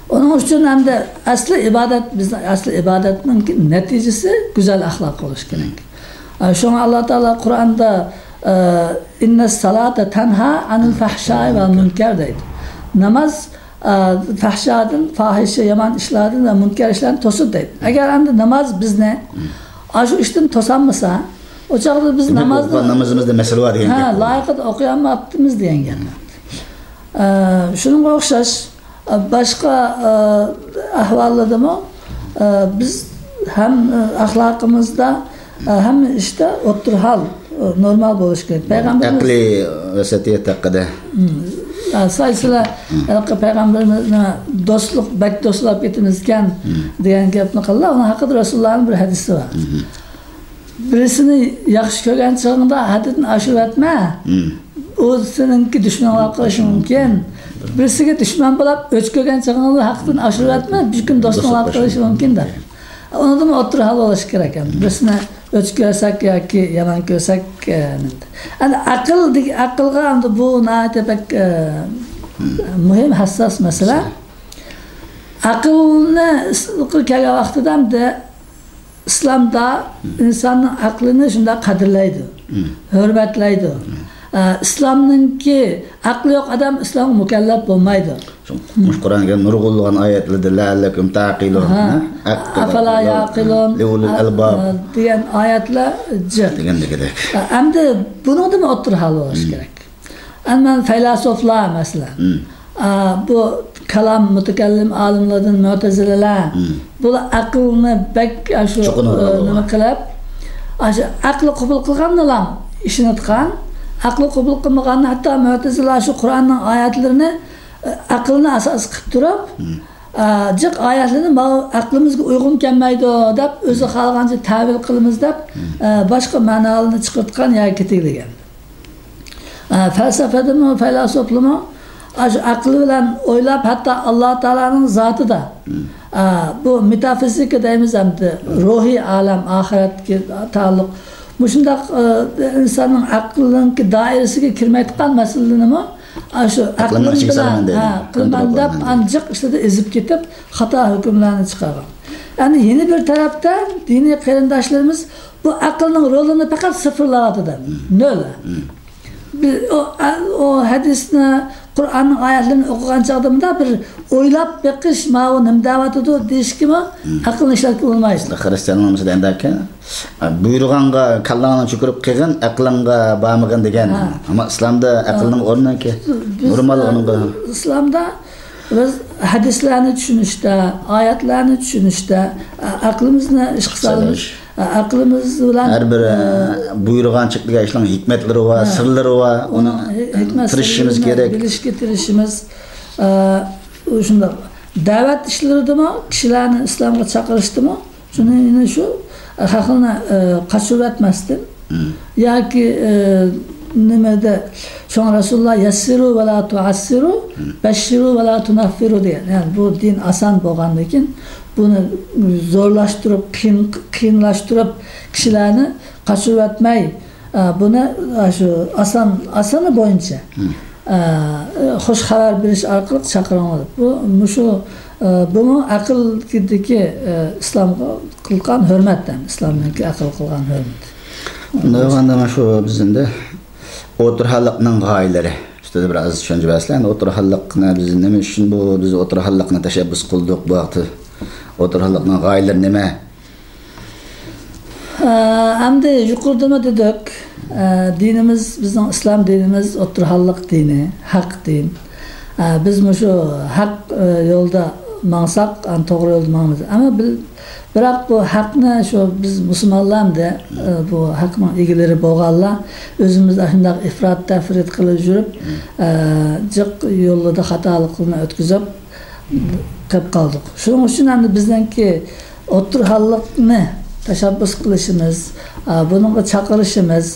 ئۇنىڭ ئۈچۈن ئەمدى ئەسلى ئىبادەت، بىزنىڭ ئەسلى ئىبادەتنىڭ نەتىجىسى گۈزەل ئەخلاق بولۇشى كېرەك. ئە، شۇڭا ئاللا تائالا قۇرئاندا، ئە، «ئىننەس سالاتا تەنھا ئانىل فەھشاي ۋەل مۇنكەر» دەيدۇ. ناماز، ئە، فەھشادىن، پاھىشە، يامان ئىشلاردىن ۋە مۇنكەر ئىشلاردىن توسىدۇ دەيدۇ. ئەگەر ئەمدى ناماز بىزنى ئاشۇ ئىشتىن توسالمىسا، ئۇ چاغدا بىز نامازنى، نامىزىمىزدا مەسىلە بار دېگەن گەپ. لايىقىدا ئوقۇيالماپتىمىز دېگەن گەپ. ئە، شۇنىڭغا ئوخشاش، ئە، باشقا، ئە، ئەھۋاللىرىمۇ، ئە، بىز ھەم، ئە، ئەخلاقىمىزدا، ئە، ھەممە ئىشتا ئوتتۇرا ھال، ئە، نورمال بولۇشى كېرەك. پەيغەمبىرىمىز ئەقلىي ۋەسىيەت ھەققىدە. ئە، سىلەر ھېلىقى پەيغەمبىرىمىزنى دوستلۇق، بەك دوستلاپ كېتىمىزكەن دېگەن گەپنى قىلدىلا، ئۇنىڭ ھەققىدە رەسۇلۇللانىڭ بىر ھەدىسى بار. بىرسىنى ياخشى كۆرگەن چېغىڭدا ھەددىدىن ئاشۇرۇۋەتمە. ئۇ سېنىڭكى دۈشمىنىڭ بولۇپ قېلىشى مۇمكىن. بىرسىگە دۈشمەن بولۇپ ئۆچ كۆرگەن چېغىڭدا ھەققىدىن ئاشۇرۇۋەتمە. بىر كۈن دوستۇڭ بولۇپ قېلىشى مۇمكىن دەپ. ئۇنىڭدىمۇ ئوتتۇرا ھال بولۇشى كېرەك. بىرسىنى ئۆچ كۆرسەك ياكى يامان كۆرسەك، ئە، نېمە. ئەمدى ئەقىل دېگ-، ئەقىلغا ئەمدى بۇ ناھايىتى بەك، ئە، مۇھىم، ھەسساس مەسىلە. ئەقىلنى ئىس-، كەلگەن ۋاقتىدا ئەمدى ئىسلامدا ئىنساننىڭ ئەقلىنى شۇنداق قەدىرلەيدۇ، ھۆرمەتلەيدۇ. ئە، ئىسلامنىڭكى ئەقلى يوق ئادەم ئىسلامغا مۇكەللەپ بولمايدۇ. شۇ، مۇشۇ قۇرئاندا كەلگەن نۇرغۇنلىغان ئايەتلەردە «لەئەللەكۇم تەقىلۇن»، ھە؟ ئەقىل، «ئەفەلا يەقىلۇن»، «لىئۇلىل ئە، ئەلباب» ئە، دېگەن ئايەتلەر جىق. دېگەندەك. ئە، ئەمدى بۇنىڭدىمۇ ئوتتۇرا ھال بولۇشى كېرەك. ئەمما فەيلاسوفلار، مەسىلەن، ئا، بۇ كالام، مۇتەكەللىم ئالىملاردىن مۇئتەزىلىلەر، بۇلار ئەقىلنى بەك ئاشۇ، ئە، نېمە قىلىپ، ئاشۇ ئەقلى قوبۇل قىلغاننىلا ئىشىنىدىغان، ئەقلى قوبۇل قىلمىغان، ھەتتا مۇئتەزىلە شۇ قۇرئاننىڭ ئايەتلىرىنى، ئە، ئەقىلنى ئاساس قىلىپ تۇرۇپ، ئە، جىق ئايەتلىرىنى ماۋۇ ئەقلىمىزگە ئۇيغۇن كەلمەيدۇ دەپ، ئۆزى خالىغانچە تەۋىل قىلىمىز دەپ، ئە، باشقا مەنالارنى چىقىرتقان ياكى كېتىگلىگەن. ئە، پەلسەپىدىمۇ، فەيلاسوفلىرىمۇ ئاشۇ ئەقىل بىلەن ئويلاپ، ھەتتا ئاللا تائالانىڭ زاتىدا، ئە، بۇ مېتافىزىكا دەيمىز ئەمدى، روھىي ئالەم، ئاخىرەتكە تاللۇق، مۇشۇنداق، ئە، ئىنساننىڭ ئەقلىنىڭكى دائىرىسىگە كىرمەيدىغان مەسىلىنىمۇ ئاشۇ ئەقلىم بىلەن، ھە، قىلىمەن دەپ، ئەنجىق ئىشلىرىدا ئېزىپ كېتىپ، خاتا ھۆكۈملەرنى چىقارغان. ئەمدى يەنە بىر تەرەپتە دىنىي قېرىنداشلىرىمىز بۇ ئەقىلنىڭ رولىنى پەقەت سىفىرلاۋاتىدۇ. نۆل. بىز ئۇ، ئۇ ھەدىسنى، قۇرئاننىڭ ئايەتلىرىنى ئوقۇغان چاغدا مۇنداق بىر ئويلاپ بېقىش، ماۋۇ نېمە دەۋاتىدۇ دېيىشكىمۇ ئەقىلنى ئىشلەتكىلى بولمايدۇ. خىرىستىياننىڭ نېمىسىدە ئەمدى ئاكا، بۇيرۇغانغا كاللاڭنى چۈشۈرۈپ قىلغىن، ئەقلىڭگە بارمىغىن دېگەن. ھە. ئەمما ئىسلامدا ئەقىلنىڭ ئورنىنىڭكى بىز، نورمال ئە، ئۇنىڭغا. ئىسلامدا بىز ھەدىسلەرنى چۈشىنىشتە، ئايەتلەرنى چۈشىنىشتە، ئە، ئەقلىمىزنى ئىشقا سالىمىز. ئە، ئەقلىمىز بىلەن، ھەر بىر، ئە، ئە، بۇيرۇغان چەكلىگەن ئىشنىڭ ھېكمەتلىرى بار، ھە، سىرلىرى بار. ئۇنى، ئۇنىڭ ھېكمەت تىرىشىشىمىز سىرلىرىنى كېرەك. بىلىشكە تىرىشىمىز. ئە، شۇنداق. دەۋەت ئىشلىرىدىمۇ، كىشىلەرنى ئىسلامغا چاقىرىشتىمۇ، شۇنى يەنە شۇ، ئە، خەقنى، ئە، قاچۇرۇۋەتمەستىن. مم. ياكى، ئە، نېمىدە، شۇڭا رەسۇلۇللا يەسسىرۇ ۋە لا تۇئەسسىرۇ، مم، بەششىرۇ ۋە لا تۇنەففىرۇ دېگەن. يەنى بۇ دىن ئاسان بولغاندىكىن، بۇنى زورلاشتۇرۇپ، قىيىن، قىيىنلاشتۇرۇپ، كىشىلەرنى قاچۇرۇۋەتمەي، ئە، بۇنى، ئە، شۇ ئاسان، ئاسىنى بويىچە، مم، ئە، خۇش خەۋەر بېرىش ئارقىلىق چاقىرىڭلار. بۇ، مۇشۇ، ئە، بۇمۇ ئەقىلدىكى، ئە، ئىسلامغا قىلغان ھۆرمەت، ئىسلامنىڭكى ئەقىل قىلغان ھۆرمىتى. ئۇنداق بولغاندا مانا شۇ بىز ئەمدى ئوتتۇرا ھاللىقنىڭ غايىلىرى ئۈستىدە بىر ئاز چۈشەنچە بەرسىلە. ئەمدى ئوتتۇرا ھاللىقنى بىز نېمە ئۈچۈن بۇ، بىز ئوتتۇرا ھاللىقنى تەشەببۇس قىلدۇق بۇ ۋاقىتتا؟ ئوتتۇرا ھاللىقنىڭ غايىلىرى نېمە؟ ئە، ئەمدى يۇقىرىدىمۇ دېدۇق، ئە، دىنىمىز، بىزنىڭ ئىسلام دىنىمىز ئوتتۇرا ھاللىق دىنى، ھەق دىن. ئە، بىز مۇشۇ ھەق، ئە، يولدا ماڭساق، ئەنە توغرا يولدا ماڭىمىز. ئەمما بىل-، بىراق بۇ ھەقنى شۇ بىز مۇسۇلمانلار ئەمدى، ئە، بۇ ھەقنىڭ ئىگىلىرى بولغانلار ئۆزىمىز ئاشۇنداق ئىپرات تەپرىت قىلىپ يۈرۈپ، ئە، جىق يولدا خاتالىقلارنى ئۆتكۈزۈپ، قېلىپ قالدۇق. شۇنىڭ ئۈچۈن ئەمدى بىزنىڭكى ئوتتۇرا ھاللىقنى تەشەببۇس قىلىشىمىز، ئا، بۇنىڭغا چاقىرىشىمىز،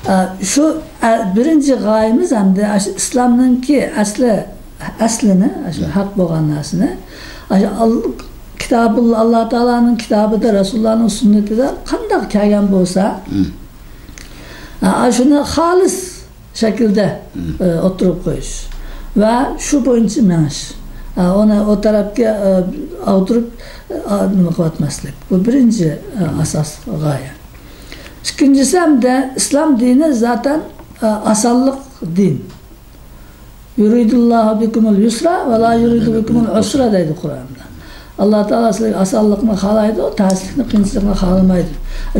ئا، شۇ، ئە، بىرىنچى غايىمىز ئەمدى ئاشۇ ئىسلامنىڭكى ئەسلى، ئەسلىنى، ئاشۇ ھەق بولغان نەرسىنى، ئاشۇ ئال-، كىتابۇللا، ئاللا تائالانىڭ كىتابىدا، رەسۇلۇللانىڭ سۈننىتىدە قانداق كەلگەن بولسا، ئا، ئاشۇنى خالىس شەكىلدە، مم، ئە، ئوتتۇرىغا قويۇش ۋە شۇ بويىچە مېڭىش. ئە، ئۇنى ئۇ تەرەپكە، ئە، ئاغدۇرۇپ، ئە، نېمە قىلىۋەتمەسلىك. بۇ بىرىنچى، ئە، ئاساس غايە. ئىككىنچىسى ھەمدە ئىسلام دىنى زاتەن، ئە، ئاسانلىق دىن. يۇرىدۇللاھۇ بىكۇمۇل يۇسرا ۋە لا يۇرىدۇ بىكۇمۇل ئۇسرا دەيدۇ قۇرئاندا. ئاللا تائالا سىلەرگە ئاسانلىقنى خالايدۇ، تەسلىكنى، قىيىنچىلىقنى خالىمايدۇ.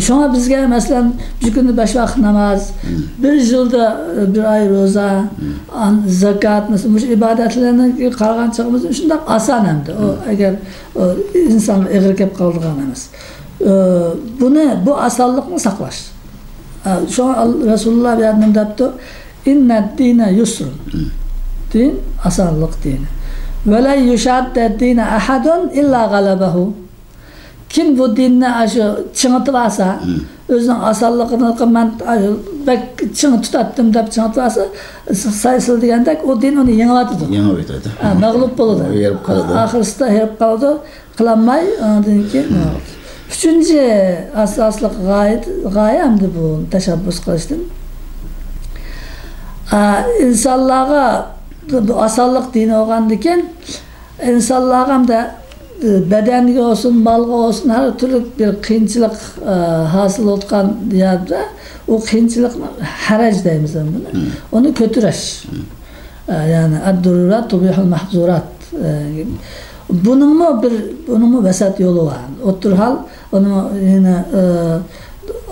شۇڭا بىزگە، مەسىلەن، بىر كۈندە بەش ۋاقىت ناماز، مم، بىر يىلدا، ئە، بىر ئاي روزا، مم، ئان-، زاكات، مەسىلەن، مۇشۇ ئىبادەتلەرنى قارىغان چېغىمىزدا شۇنداق ئاسان ئەمدى. ئۇ، مم، ئەگەر ئۇ ئىنسانغا ئېغىر كەپ قالىدىغان ئەمەس. ئە، بۇنى، بۇ ئاسانلىقنى ساقلاش. ئە، شۇڭا ئال-، رەسۇلۇللا بۇ يەردە نېمە دەپتۇ؟ ئىننەددىنە يۇسرۇن. مم. دىن ئاسانلىق دىنى. ۋەلەن يۇشاددەددىنە ئەھەدۇن ئىللا غەلەبەھۇ. كىم بۇ دىننى ئاشۇ چىڭىتىۋالسا، مم، ئۆزىنىڭ ئاسانلىقىنى، مەن ئاشۇ بەك چىڭ تۇتاتتىم دەپ چىڭىتىۋالسا، سايسىل دېگەندەك، ئۇ دىن ئۇنى يېڭىۋاتىدۇ. يېڭىۋېتىدۇ. ئا، مەغلۇپ بولىدۇ. ئۇ ھېرىپ قالىدۇ. ئاخىرسىدا ھېرىپ قالىدۇ. قىلالماي، ئاندىن كېيىن، مم، ئۈچىنچى ئاساسلىق غايە، غايە ئەمدى بۇ تەشەببۇس قىلىشتىن. ئا، ئىنسانلارغا بۇ ئاسانلىق دىنى بولغاندىكىن، ئىنسانلارغا ھەمدە، ئە، بەدەنگە بولسۇن، مالغا بولسۇن، ھەر تۈرلۈك بىر قىيىنچىلىق، ئە، ھاسىل بولۇۋاتقان يەردە ئۇ قىيىنچىلىقنى، ھەرەج دەيمىز بۇنى، مم، ئۇنى كۆتۈرۈش. مم. ئە، يەنى، ئەددۇرۇرات تۇبىھۇل مەھزۇرات. ئە، بۇنىڭمۇ بىر، بۇنىڭمۇ ۋەسەت يولى بار. ئوتتۇرا ھال، ئۇنىڭ يەنە، ئە،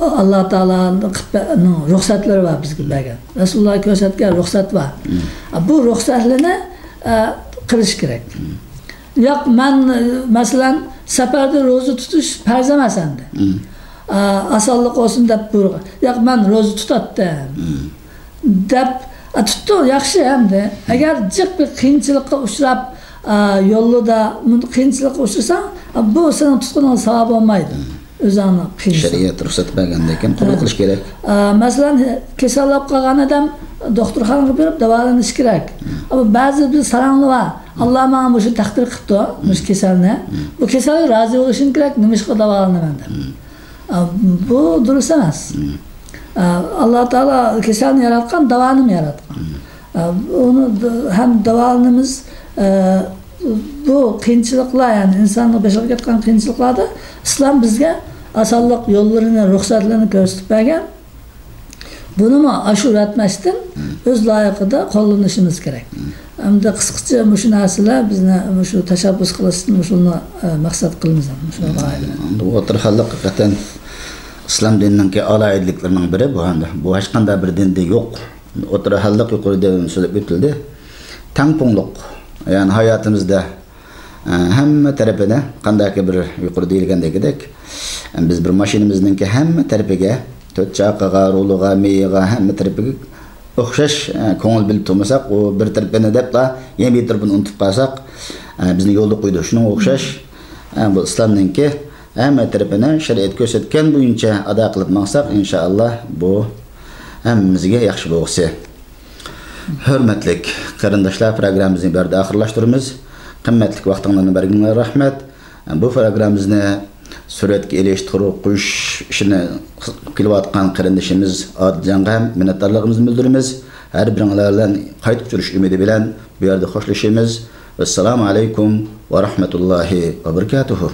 ئاللا تائالانىڭ رۇخسەتلىرى بار بىزگە بەرگەن. رەسۇلۇللا كۆرسەتكەن رۇخسەت بار. مم. بۇ رۇخسەتلەرنى، ئە، قىلىش كېرەك. مم. ياق، مەن، مەسىلەن، سەپەردە روزا تۇتۇش پەرز ئەمەس ئەمدى. مم. ئە، ئاسانلىق بولسۇن دەپ بۇيرۇغان. ياق، مەن روزا تۇتاتتىم. مم. دەپ، ئە، تۇتتۇڭ، ياخشى ئەمدى. ئەگەر جىق بىر قىيىنچىلىققا ئۇچراپ، ئە، يولدا قىيىنچىلىققا ئۇچرىساڭ، ئە، بۇ سېنىڭ تۇتقىنىڭغا ساۋاب بولمايدۇ. مم. ئۆزۈڭنى قىينىساڭ. شەرىئەت رۇخسەت بەرگەندىن كېيىن قوبۇل قىلىش كېرەك. ئە، مەسىلەن، كېسەللەپ قالغان ئادەم دوختۇرخانىغا بېرىپ داۋالىنىشى كېرەك. مم. ئەمما بەزى بىر ساراڭلار بار. مم. ئاللا ماڭا مۇشۇ تەقدىر قىپتۇ، مۇشۇ، مم، كېسەلنى. مم. بۇ كېسەلگە رازى بولۇشۇم كېرەك، نېمىشقا داۋالىنىمەن دەپ. مم. ئە، بۇ دۇرۇس ئەمەس. مم. ئە، ئاللا تائالا كېسەلنى ياراتقان، داۋانىمۇ ياراتقان. مم. ئە، ئۇنى د-، ھەم داۋالىنىمىز، ئە، بۇ قىيىنچىلىقلار، يەنى ئىنساننىڭ بېشىغا كەتكەن قىيىنچىلىقلاردا ئىسلام بىزگە ئاسانلىق يوللىرىنى، رۇخسەتلىرىنى كۆرسىتىپ بەرگەن. بۇنىمۇ ئاشۇرۇۋەتمەستىن، ئۆز لايىقىدا قوللىنىشىمىز كېرەك. ئەمدى قىسقىچە مۇشۇ نەرسىلەر بىزنى مۇشۇ تەشەببۇس قىلىشتىن مۇشۇنى، ئە، مەقسەت قىلىمىز، مۇشۇ غايىلەر. ئەمدى بۇ ئوتتۇرا خەلق ھەقىقەتەن ئىسلام دىنىنىڭكى ئالاھىدىلىكلىرىنىڭ بىرى بۇ. ئەمدى بۇ ھەرقانداق بىر دىندە يوق. ئوتتۇرا خەلق يۇقىرىدا سۆزلەپ ئۆتۈلدى. تەڭپۇڭلۇق. يەنى ھاياتىمىزدا ئە، ھەممە تەرىپىدە قانداكى بىر يۇقىرىدا دېيىلگەندەكىدەك، بىز بىر ماشىنىمىزنىڭكى ھەممە تەرىپىگە، تۆت چاقىغا، رۇلىغا، مېيىغا، ھەممە تەرىپىگە ئوخشاش، ئە، كۆڭۈل بۆلۈپ تۇرمىساق، ئۇ بىر تەرىپىنى دەپلا، يەنە بىر تەرىپىنى ئۇنتۇپ قالساق، ئە، بىزنى يولدا قويىدۇ. شۇنىڭغا ئوخشاش، ئە، بۇ ئىسلامنىڭكى ھەممە تەرىپىنى شەرىئەت كۆرسەتكەن بويىچە ئادا قىلىپ ماڭساق، ئىنشائاللا، بۇ ھەممىمىزگە ياخشى بولغۇسى. ھۆرمەتلىك قېرىنداشلار، پروگراممىمىزنى بۇ يەردە ئاخىرلاشتۇرىمىز. قىممەتلىك ۋاقتىڭلارنى بەرگىنىڭلارغا رەھمەت. بۇ پروگراممىمىزنى سۈرەتكە ئېلىش، تۇرغۇزۇش ئىشىنى قىلىۋاتقان قېرىندىشىمىز ئادىلجانغا ھەم مىننەتدارلىقىمىزنى بىلدۈرىمىز. ھەر بىرىڭلار بىلەن قايتا ئۇچرىشىش ئۈمىدى بىلەن بۇ يەردە خوشلىشىمىز. ۋەسسالامۇ ئەلەيكۇم ۋە رەھمەتۇللاھى ۋە بەرىكاتۇھۇ.